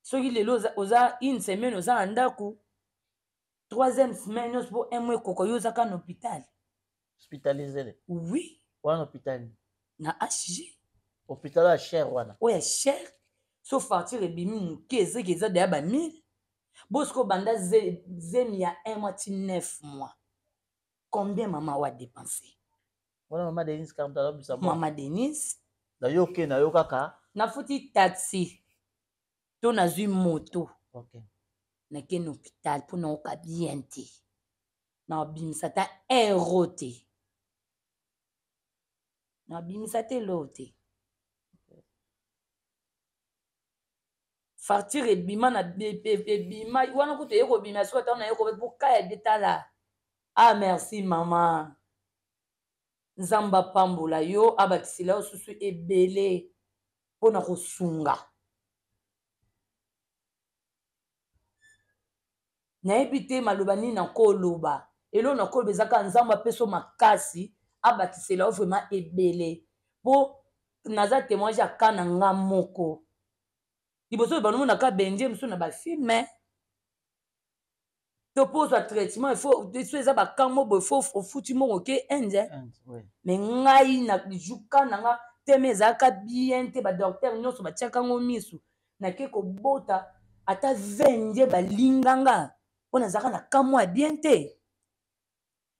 soki lelo oza une semaine oza na ndako, troisième semaine nyonso mpo un mois ekoka, yo ozaka na hôpital. Hospitalisé? Oui. Wana hôpital? Na HG. Hôpital ya cher wana? Oyo ya cher. So facture ebimi moke, ezeki eza deya ba 1000. Bosiko banda zemi ya 1 mois ti 9 mois, combien mama oyo adépense? Wana mama Denise Kamta alobisa. Mama Denise. Na yo oke na yo kaka? Nafuti taxi to nazwi moto. Nakende hôpital mpo naoka bien te, nabimisa ata euro te, nabimisa te eloko te. Facture ebima na ebima wana kutu eye kobima soki ata naye kobe po kaya detala. Ah, merci mama, Nzambe apambola yo, abakisela yo susu ebele mpona kosunga. Nayebi te maloba nini nakoloba. Eloko nakoloba eza kaka Nzambe apesa yo makasi, abakisela yo vraiment ebele, mpo naza témoignage ya ka na nga moko. Liboso oyo banomonaka benje mosusu na bafilme to mpo ozwa traitement, il faut so eza bakambo boye, faut ofuti moko ke Inde. Mais ngai na juka na nga teme ezalaka bien te, badocteur nyonso batiaka yango misu. Nake kobota ata 20 nde balinganga mpo nazalaka na kamwa ya bien te.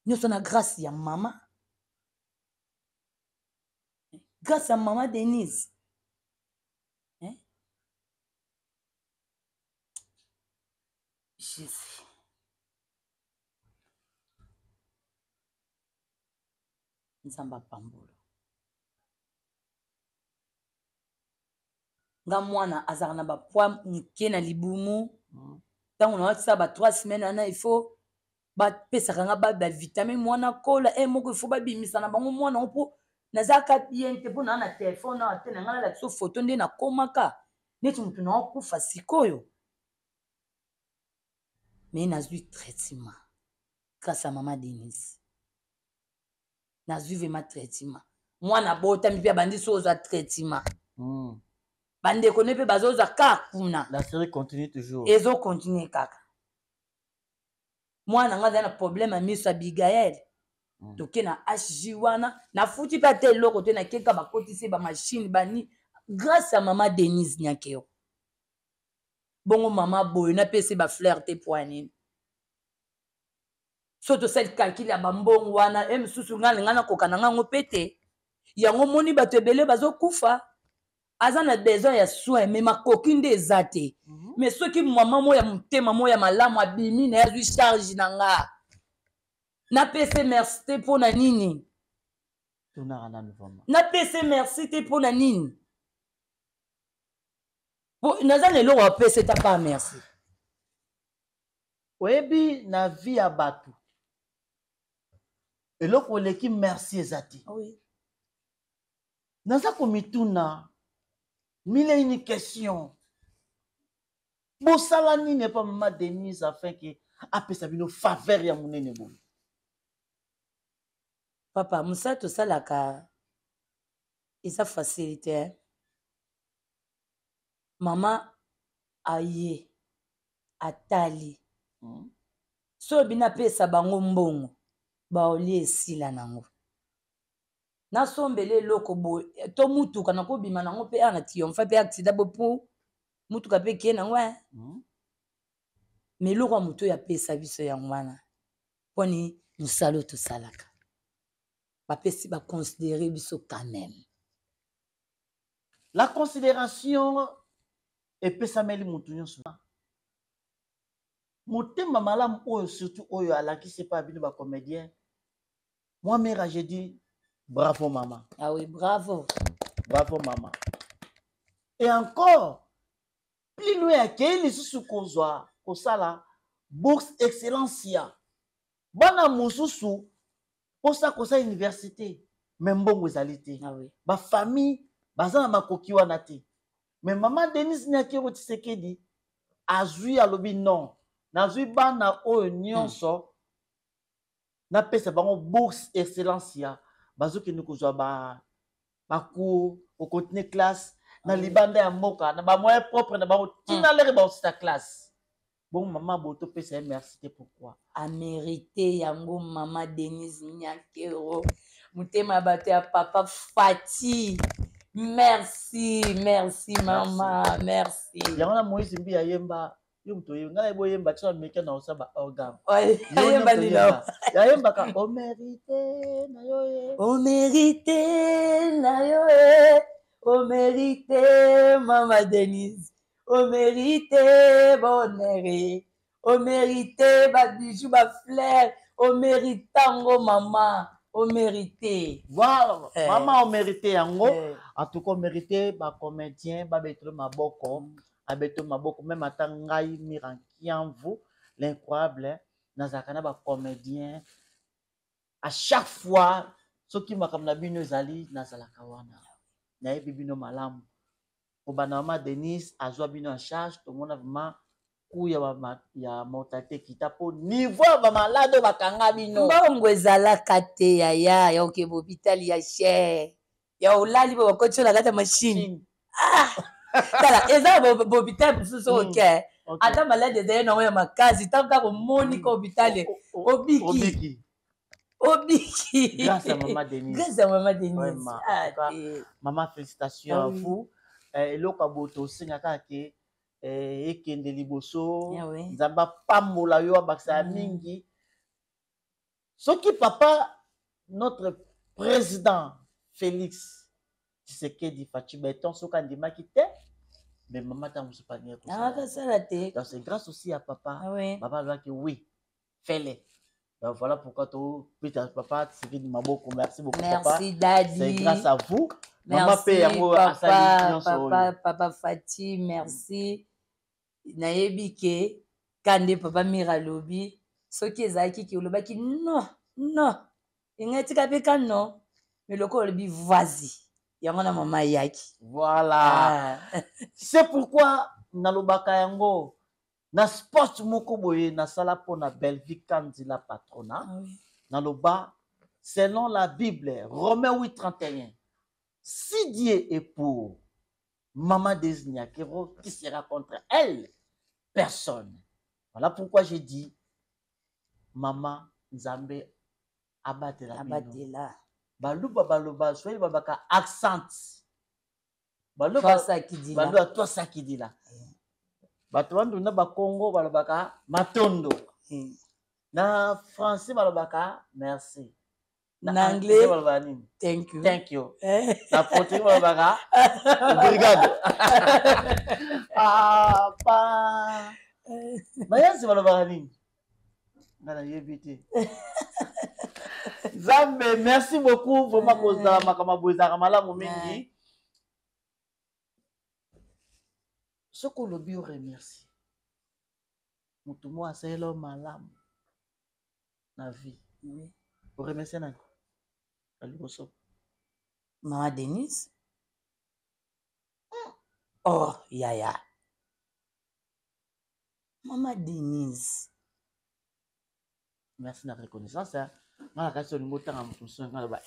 Nyonso na grâce ya mama, grâce ya mama Denise, hein? Jésus. Nzambe apambolo nga. Mwana azalaka na bapoids moke na libumu. Ntango nawatisa ba 3 semaine wana, il faut bapesaka nga bavitamine, mwana kola e moko, il faut babimisa na bango mwana ngo mpo nazalaka bien te. Mpo naa na telefone awa te na ngai nalakisa foto nde nakomaka neti motu naokufa sikoyo. Me nazwi traitement grâce à mama Denise, nazwi vraiment traitement. Mwana abotami mpe abandi so ozwa traitement. Bandeko ne mpe bazozwa kaka kuna. La série continue toujours. Ezocontinue kaka. Mwana nga azali na problème ya miso, Abigael. Toke na HG wana, nafuti mpe ata eloko te, nakeka bakotisi bamachine bani grâce ya mama Denise Nyakero. Bongo mama boye napesi bafleur te po ya nini? So tosali calcul ya bambongo wana, e mosusu ngai ngai nakoka na ngango mpe te. Yango moni bato ebele bazokufa, aza na besoin ya soin, me makoki nde eza te. Mais soki mama moko ya motema moko ya malamu abimi na ye, azwi charge na nga, napesi merci te mpo na nini? Tunaka nanu vraiment. Napesi merci te mpo na nini? Po naza na eloko apesi ta pa merci. Oyebi, na vie ya bato, eloko eleki merci eza te. Naza komituna mille et une question: bosala nini epa mama Denise afin ke apesa bino faveur ya monene boye? Papa, mosala tosalaka eza facile te. Mama aye atali. So bino apesa bango mbongo, baolie esila nango. Nasombela eloko boye to mutuka, nakobima nango mpe awa na triomphe mpe accident bo po mutuka mpe kie nango. Me eloko ya motu oyo apesa biso yango wana. Mponi mosala oyo tosalaka, bapesi baconsidere biso quand même. La considération epesameli motu nyonso. Motema malamu oyo surtout oyo alakisi epai ya bino bacomédien. Moi mera, je dis bravo mama. Ah oui, bravo. Bravo mama. Et encore plus loin, akei lisusu kozwa kosala bourse excellencia. Bana mosusu mposa kosala université, me mbongo ezali te. Ah oui. Bafamille baza na makoki wana te. Me mama Denise Nyakero Tshisekedi azwi, alobi non, nazwi bana oyo nyonso, napesa bango bourse excellencia, bazokende kozwa ba bacours, kocontinue classe na libanda ya mboka na bamoyen propre na bango ntina lere baosita classe. Bon, mama boye topesa ye merci te, pourquoi? Amérité yango mama Denise Nyakero, motema ya bato ya papa Fati. Merci, merci mama, merci. Yango na Moïse Mbi ayemba, yo moto oyemba, ngai nayebi oyemba ti ameka na osala ba organe. Ayemba nini? Ayembaka omérite na yo ye. Omérite na yo ye, omérite mama Denise, omérite bonheur, omérite babijou, bafleur, omérite yango mama, omérite. Voilà. Mama omérite yango. En tout cas omérite. Bacomédien babetelo maboko, abetelo maboko. Même ata ngai Mira Nkiamvu l'incroyable, nazalaka na bacomédien à chaque fois. Soki makambo na bino ezali, nazalaka wana, nayebi bino malamu. Kobanda mama Denise azwa bino en charge, tomona vraiment coût ya mortalité ekita mpo niveau ya bamalade oyo bakanga bino. Mbongo ezalaka te yaya, ya okeba hôpital ya cher, ya olali bo bakoti na kati ya machine. Ah! Tala, eza bahôpital mosusu oke, ata malade ezali nango ya makasi, ntango kaka omoni ka hôpital, obiki, obiki. Grâce à maman Denise. Grâce à maman Denise. Vraiment. Ah, En tout cas, te. Maman, félicitations Ah à oui. vous. Eloko ya boye tosenga kaka ke ekende liboso. Ah oui. Nzambe apambola yo, abakisa ya mingi. Soki papa notre président Félix Tshisekedi Fatshi Béton soki andimaki te, mais mama ntango mosusu alingaki kosala. Akasala te. Donc c'est grâce aussi à papa. Ah oui. Papa alobaki oui, fais-le. Donc voilà pourquoi to peta papa Tshisekedi maboko. Merci beaucoup papa. Merci daddy. C'est grâce à vous. Mama Merci pe yango asali papa, nyonso oyo. papa, papa Fati, merci. Nayebi ke kande papa Mira alobi, soki ezalaki ke olobaki non, non, engai tika mpe ka non, mais lokola olobi vas-y, yango na mama ayaki. Voilà. Ah. C'est pourquoi nalobaka yango na sport moko boye nasala mpona Bellevue Kanzila patrona. Ah oui. Naloba selon la Bible, Romains 8, 31. Si Dieu est pour Maman Denise Nyakero, qui sera contre elle? Personne. Voilà pourquoi j'ai dit Maman Nzambe abatela bino. Abatela. Baluba baloba, soyez babaka accent. Baluba Toi sakidila. Baluba toi sakidila. Bato bandunda ba Congo balobaka matondo. Na français balobaka merci. Na anglais balobaka nini? Thank you. Thank you. Na portugais balobaka obrigado. Ah, pa. Bayanzi balobaka nini? Nga nayebi te. Nzambe, merci beaucoup vraiment kozala makambo boye ezalaka malamu mingi. Soki olobi yo remercie moto moko asalela yo malamu na vie, oremercie nani na liboso? Mama Denise. Oh yaya, mama Denise. Merci na reconnaissance. Nga na kasi olingi otanga moto mosusu, nga loba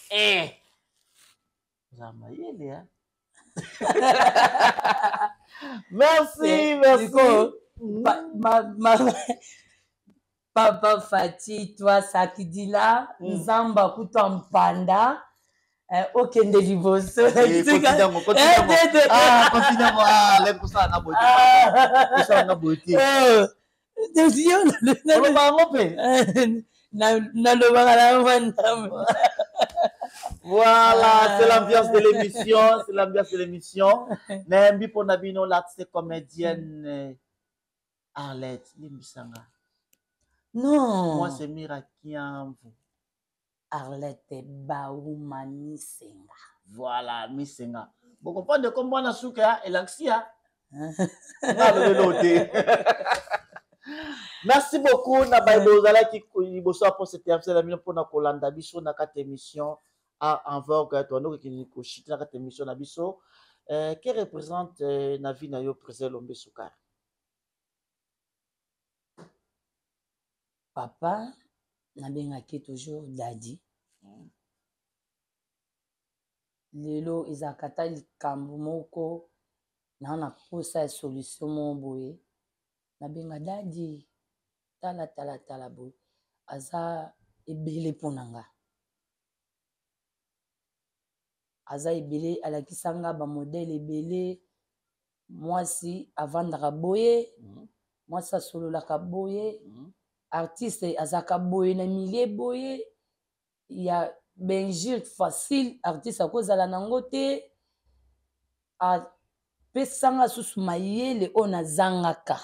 ozala mayele hein. Merci, merci. Papa Fati, toi Sakidila, Nzamba kuta mpanda, okende liboso. Oloba yango mpe. Nalobaka na mwa ndambo. Voilà, c'est l'ambiance de l'émission, c'est l'ambiance de l'émission. Nayambi pona bino l'artiste comédienne Arlette limbisanga. Non. Moi c'est Mira Kiamvu. Arlette Bauma Misenga. Voilà, Misenga. Vous comprenez comment on a souka et l'axia? Merci beaucoup na baye bozalaki liboso ya poste TFC na bino mpona kolanda biso na kati émission à en vogue toando kokende koshite na kati émission na biso. Que représente na vie na yo président Lombe Sukari? Papa nabengaki toujours daddy. Lelo ezalaka ata likambo moko naa na posa ya solution moko boye, nabenga daddy, tala tala tala boye, aza ebele mpo na nga, aza ebele, alakisa nga ba modèle ebele. Mwasi avandaka boye, mwasi asololaka boye, artiste azalaka boye na milieu boye ya benjure facile, artiste akozala nango te. Apesanga susu mayele oyo nazangaka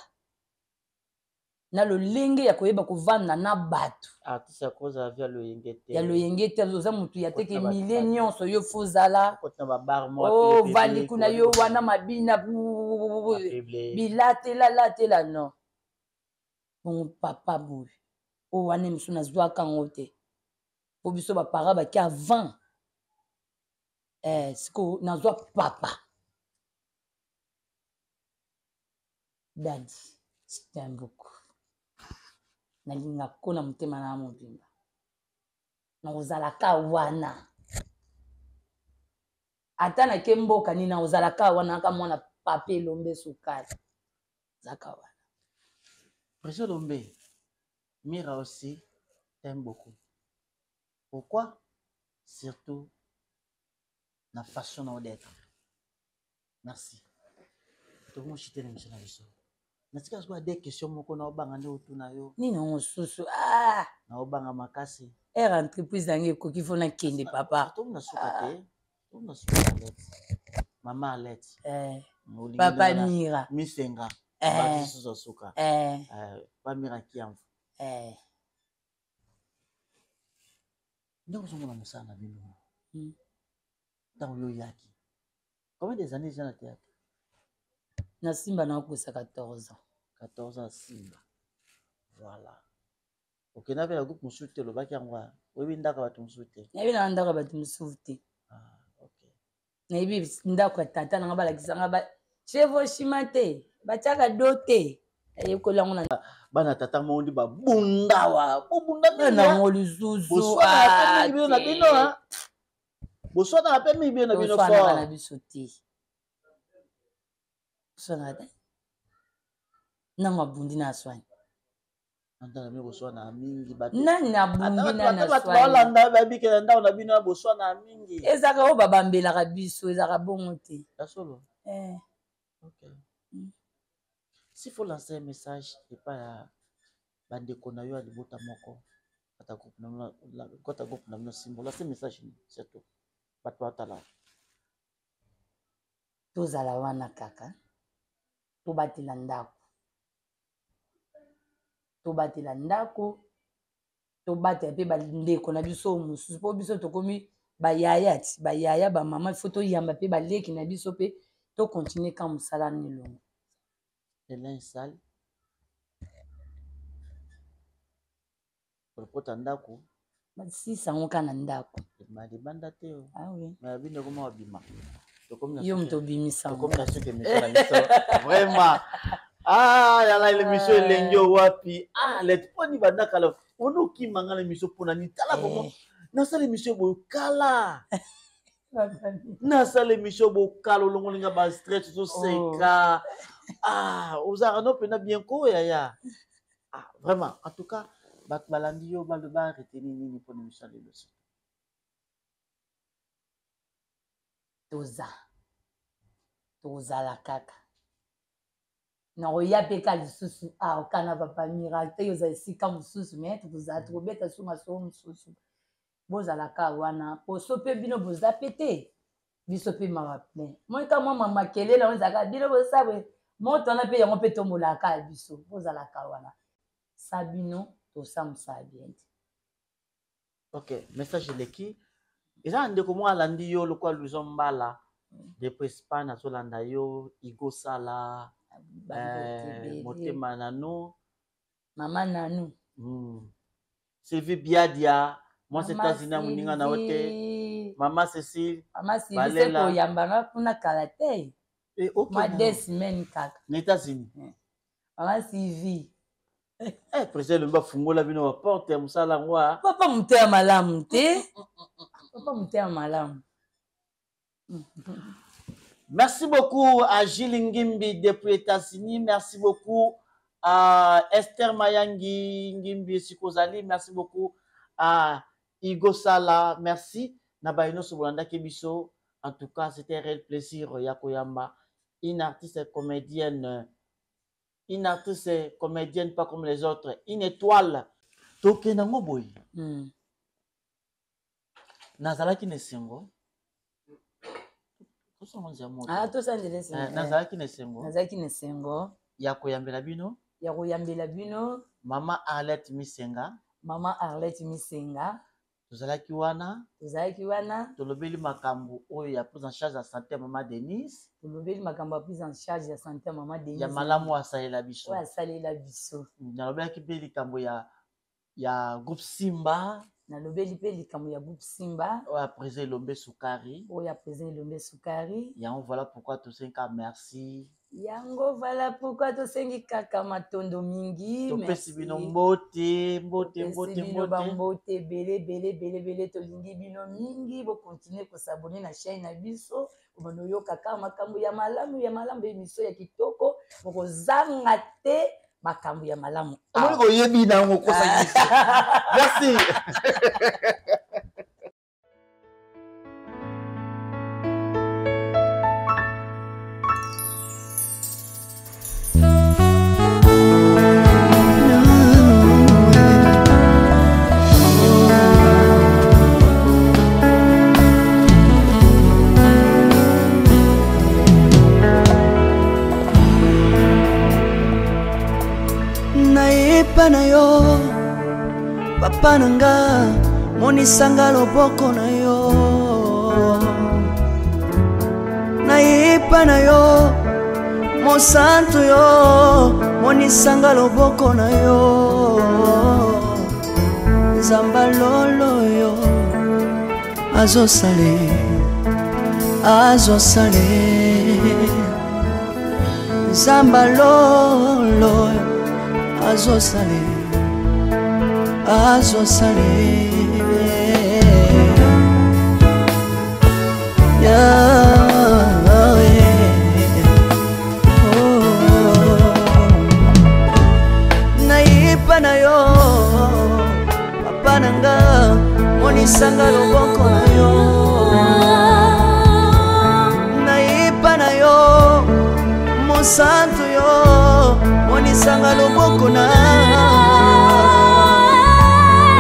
na lolenge ya koyeba kovanda na bato. Artiste akozala via loyenge te. Ya loyenge te, oza motu ya teke milie nyonso yo fozala. Okota na ba bar moko Oh, vandi kuna yo wana mabina, bilatela latela non. Bongo papa boye oyo wana mosusu nazwaka yango te po biso bapara baki avant. Sikoyo nazwa papa Daddy, je t'aime beaucoup. Nalinga ko na motema na mobimba. Nakozalaka wana. Ata nake mboka nini nakozalaka wana kaka mwana papa Elombe Sukali. Zaka wana. Président Elombe, Mira aussi t'aime beaucoup. Pourquoi? Surtout la façon d'être. Merci. Tokomoshite na émission na biso. Natika sikoyo de question moko na obanga nde otuna yo. Nini yango mosusu? Ah! Na obanga makasi. Aire entreprise na ngai ekoki fo nakende papa. Tomi na suka te. Tomi na suka Arlette. Mama Arlette. Papa Mira. Misenga. Bati susu suka. Papa Mira Kiamvu. Ndenge ozomona mosala na bino. Ntango yo oyaki. Combien des années déjà na théâtre? Na Simba na kosa 14 ans. 14 ans Simba. Voilà. Okenda mpe na groupe mosusu te, olobaki yango wana. Oyebi ndako ya bato mosusu te? Nayebi na ndako ya bato mosusu te. Ah, ok. Nayebi ndako ya tata nanga balakisa nga ba chevauchement te, batiaka do te. Nayekoli yango na bana tata moko nde babundawa. Bobunda mingi, Bana hein? yango lisusu, Boswanaka mpe ah, mingi bino na te. bino, hein? Boswanaka mpe mingi bino na bino Toswanaka fort. na biso te. Toswanaka te. Nango abundi na aswani. Ndako na bino boswanaka mingi bato. Nani abundi Ata nani bato aswani? baolanda bayebi ke na ndako na bino boswanaka mingi. Ezalaka oyo babambelaka biso, ezalaka bongo te. Ya solo? Ok. S'il faut lancer un message epai ya bandeko na yo ya libota moko, kata groupe na bino, la, kata groupe na bino Simba, lancer message nini surtout bato batala. Tozala wana kaka, tobatela ndako. Tobatela ndako, tobatela mpe bandeko na biso mosusu, mpo biso tokomi bayaya ti, bayaya ba mama, il faut toyamba mpe baleki na biso mpe tokontinue ka mosala na elongo. Hélène Sall, kolokota ndako. Basisa yango kaka na ndako. Ma libanda te o. Ah oui. Mais bino koma obima. Tokomi na Yo suka. moto obimisa yango. Tokomi na suka émission na biso. Vraiment. Ah, yala l'émission elengi oyo wapi? Ah, let poni banda kala. Ono okima nga na émission pona nini? Tala vraiment. Nasala émission boyo kala. Nasala émission boyo kala, olongoli nga ba stress, ozoseka. Ah, ozalaka no mpena bien ko yaya. Ah, vraiment, en tout cas, bato balandi yo baloba retenir nini mpona émission ya lelo? Toza. Tozala kaka. Nakoya mpe ka lisusu awa kana papa Miracle te, ozala esika mosusu me tokozala tokobeta su masolo mosusu. Bozalaka wana poso mpe bino boza mpe te, biso mpe mawa plein moi ka mwa makelele yango ezalaka bino bosa boye moto wana mpe yango mpe tombolaka biso. Bozalaka wana sa bino tosamisa bien te. Ok, message eleki. Eza na ndeko moko alandi yo lokola Louison Mbala depuis Espagne, azolanda yo. Igo Sala, motema nanu, mama nanu. Sylvie Biadia, mwasi États-Unis, moninga na yo te, mama Cécile. Mama Sylvie, se koyambanga kuna kala te. Ma 2 semaines kaka. Na États-Unis. Mama Sylvie. Eh, président Elombe afungola bino baporte ya mosala yango. Papa motema malamu te, papa motema malamu. Merci beaucoup à Gilles Ngimbi depuis États-Unis. Merci beaucoup à Esther Mayangi Ngimbi Sikozali. Merci beaucoup à Igo Sala. Merci. Nabaino Sobolanda Kebiso. En tout cas, c'était un réel plaisir. Yakoyamba, une artiste comédienne. Une artiste comédienne pas comme les autres. Une étoile. Tokenango boy. Nazalaki na esengo. Nazalaki na esengo. Nazalaki na esengo. Ya koyambela bino. Ya koyambela bino. Mama Arlette Misenga. Mama Arlette Misenga. Tozalaki wana. Tozalaki wana. Tolobeli makambo oyo ya prise en charge ya santé ya mama Denise. Tolobeli makambo ya prise en charge ya santé ya mama Denise. Ya malamu asalela biso. Oyo asalela biso. Nalobelaki mpe likambo ya groupe Simba. Nalobeli mpe likambo ya groupe Simba. Oyo ya président Elombe Sukari. Oyo ya président Elombe Sukari. Yango, voilà pourquoi tosenga merci. Yango, voilà pourquoi tosengi kaka matondo mingi. Topesi bino mbote, mbote, mbote. Bino bambote ebele, ebele, ebele, ebele. Tolingi bino mingi. Bokontinue kos'abonner na chaîne na biso, obanda oyokaka makambo ya malamu, ya malamu, émission ya kitoko, bokozanga te makambo ya malamu. Omoni koyebi na yango okosangisi. Merci. Nayepa na yo, papa na nga, monisanga loboko na yo. Nayepa na yo, mosantu yo, monisanga loboko na yo. Nzamba lolo yo azosale, azosale. Nzamba lolo azosale, azosale. Yahweh. Oh. Nayepa na yo, papa na nga, monisanga loboko na yo. Nayepa na yo, mosantu yo, monisanga loboko na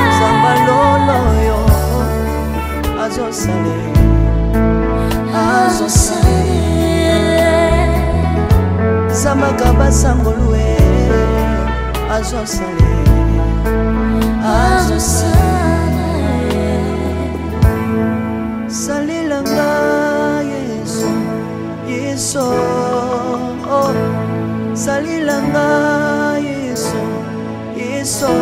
nzamba lolo yo azosale, azosale. Zambaka basangolu e azosale, azosale. Salelanga Yesu, Yesu, oh. Salelanga Yesu, Yesu.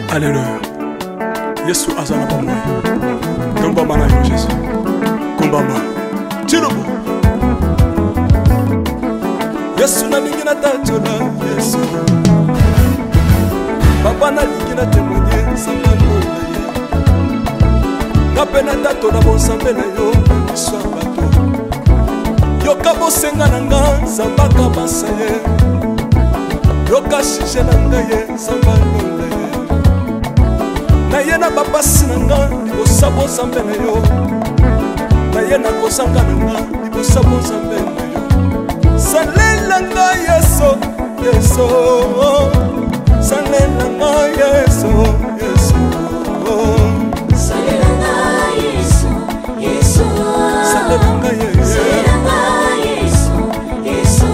Alleluya, Yesu aza na bomoi. Tombama na yo Jésus, kumbama tilobo. Yesu, nalingi natatola Yesu. Papa, nalingi na témoigner nzambe na ye. Nga mpe natatola bonzambe na yo na miso ya bato. Yoka bosenga na nga, nzambe akabasa ye. Yoka sujet na ngai ye, nzambe alonda ye. Na ye na bapasi na nga libosa bozambe na yo. kozanga na nga liboso bonzambe na yo. Salela nga Yesu, Yesu, salela nga Yesu, Yesu, salela nga Yesu, Yesu, salela nga Yesu, salela nga Yesu, Yesu,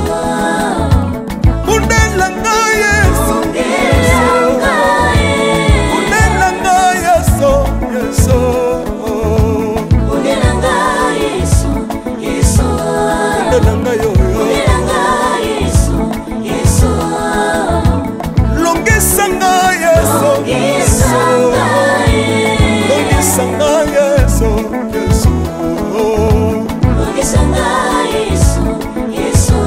bundela nga Yesu, bundela nga Yesu, bundela nga Yesu, Yesu, bundela nga Yesu, Yesu, bundela nga yo, bundela nga Yesu, Yesu, longisa nga Yesu, longisa nga Yesu, longisa nga Yesu, Yesu, longisa nga Yesu, Yesu,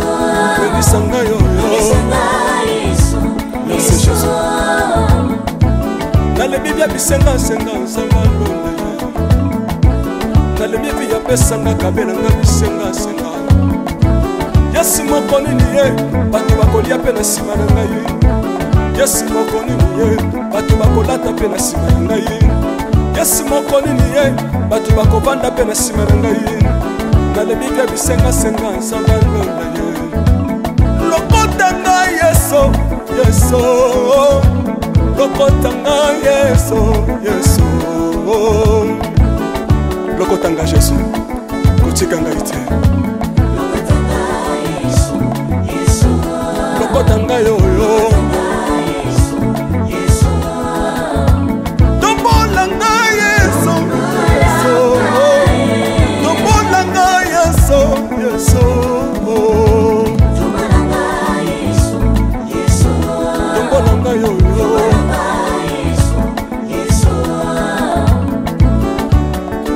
longisa nga yo, longisa nga Yesu, Merci Yesu. Jésus. Nalebi bia bisengasenga nzambe alonda ye, nalebi epi yapesanga kabelanga bisengasenga. Yesu moko nini ye bato bakolia mpe na nsima na ngai, Yesu moko nini ye bato bakolata mpe na nsima na ngai, Yesu moko nini ye bato bakovanda mpe na nsima na ngai. Nalebi bia bisengasenga nzambe alonda ye, lokota ngai Yesu, Yesu, lokota ngai Yesu, Yesu, lokota ngai Yesu, kotika ngai te, lokota ngai oyo, tombola ngai Yesu, Yesu, tombola ngai Yesu, Yesu, tombola ngai oyo,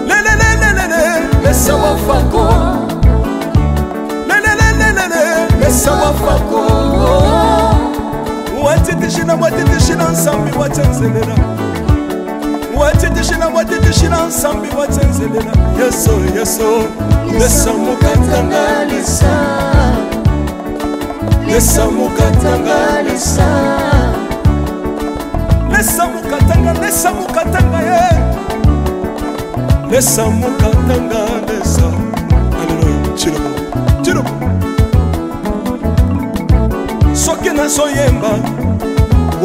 lelelelelele lesa wafako, lelelelelele lesa wafako, watitishina watitishina nsambi watsenzelela, watitishina watitishina nsambi watsenzelela. Yesu, Yesu, lesa mokatanga lesa, lesa mokatanga lesa, lesa mokatanga, lesa mokatanga ye, lesa mokatanga lesa. Aleluya. Chilobo chilobo, soki nazoyemba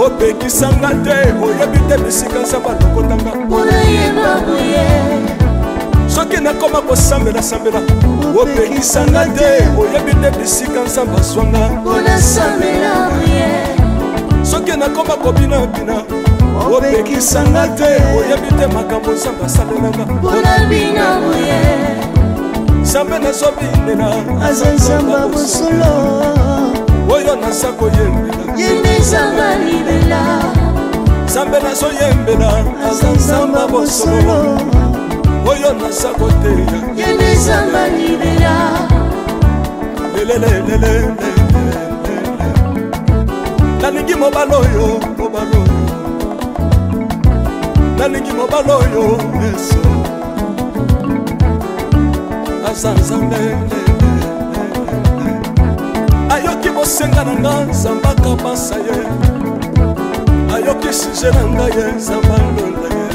opekisanga te, oyebi te bisika nzambe alokotanga. Mpona boye, soki nakoma kosambelasambela opekisanga te, oyebi te bisika nzambe azwanga. Mpona sambela boye, soki nakoma kobinabina opekisanga te, oyebi te makambo nzambe asalelanga. Mpona bina boye, Nzambe nazobinela aza nzambe bosolo, oyo naza koyembela ye nde nzambe libela, Nzambe nazoyembela aza nzambe bosolo, oyo naza koteya ye nde nzambe libela. Lelelelelele, nalingi mobali oyo, mobali oyo, nalingi mobali oyo Yesu aza nzambe, ayoki bosenga na nga, nzambe akabasa ye, ayoki sujet na ngai ye, nzambe alonda ye.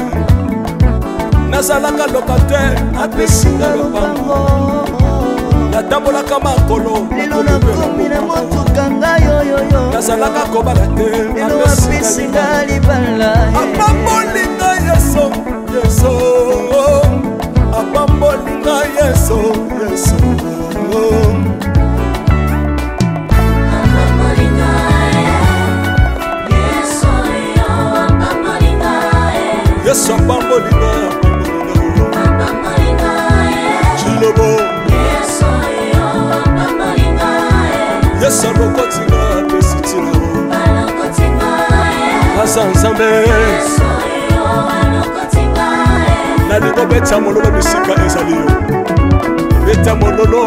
Nazalaka loka te, apesi nga lopango, natambolaka makolo, lelo nakomi na motuka ngai oyoyo, nazalaka kobala te, lelo apesi nga libala. Apamboli nga Yesu, Yesu, apamboli nga Yesu, Yesu. Yesu apamboli nga, apamboli nga Chilobo, Yesu alokoti nga, apesi ntina, aza nzambe. Nalingo beta mololo bisika ezali yo, beta mololo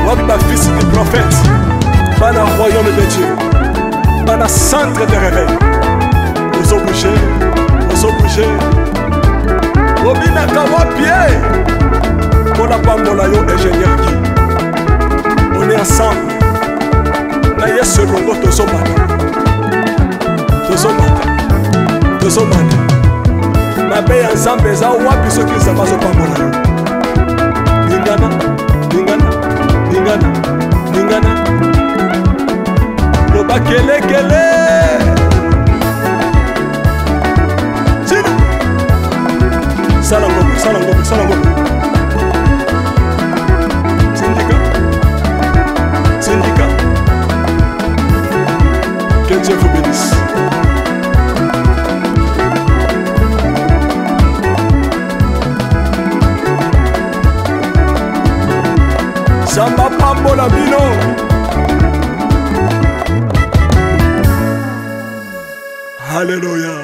wapi bafils du prophète, bana royaume de Dieu, bana centre de réveil. Ozobouge, ozobouge, obinaka wapi ye mpona pambola yo. Ingénieur Guy, on est ensemble na Yesu elongo, tozomata, tozomata, tozomata. Mabe ya nzambe eza wapi soki nzambe azopambola yo? Ningana, ningana. Loba kelekele. Sina. Sala ngombe, sala ngombe, sala ngombe. Sindika. Sindika. Que Dieu vous bénisse. Nzambe apambola bino. Haleluya.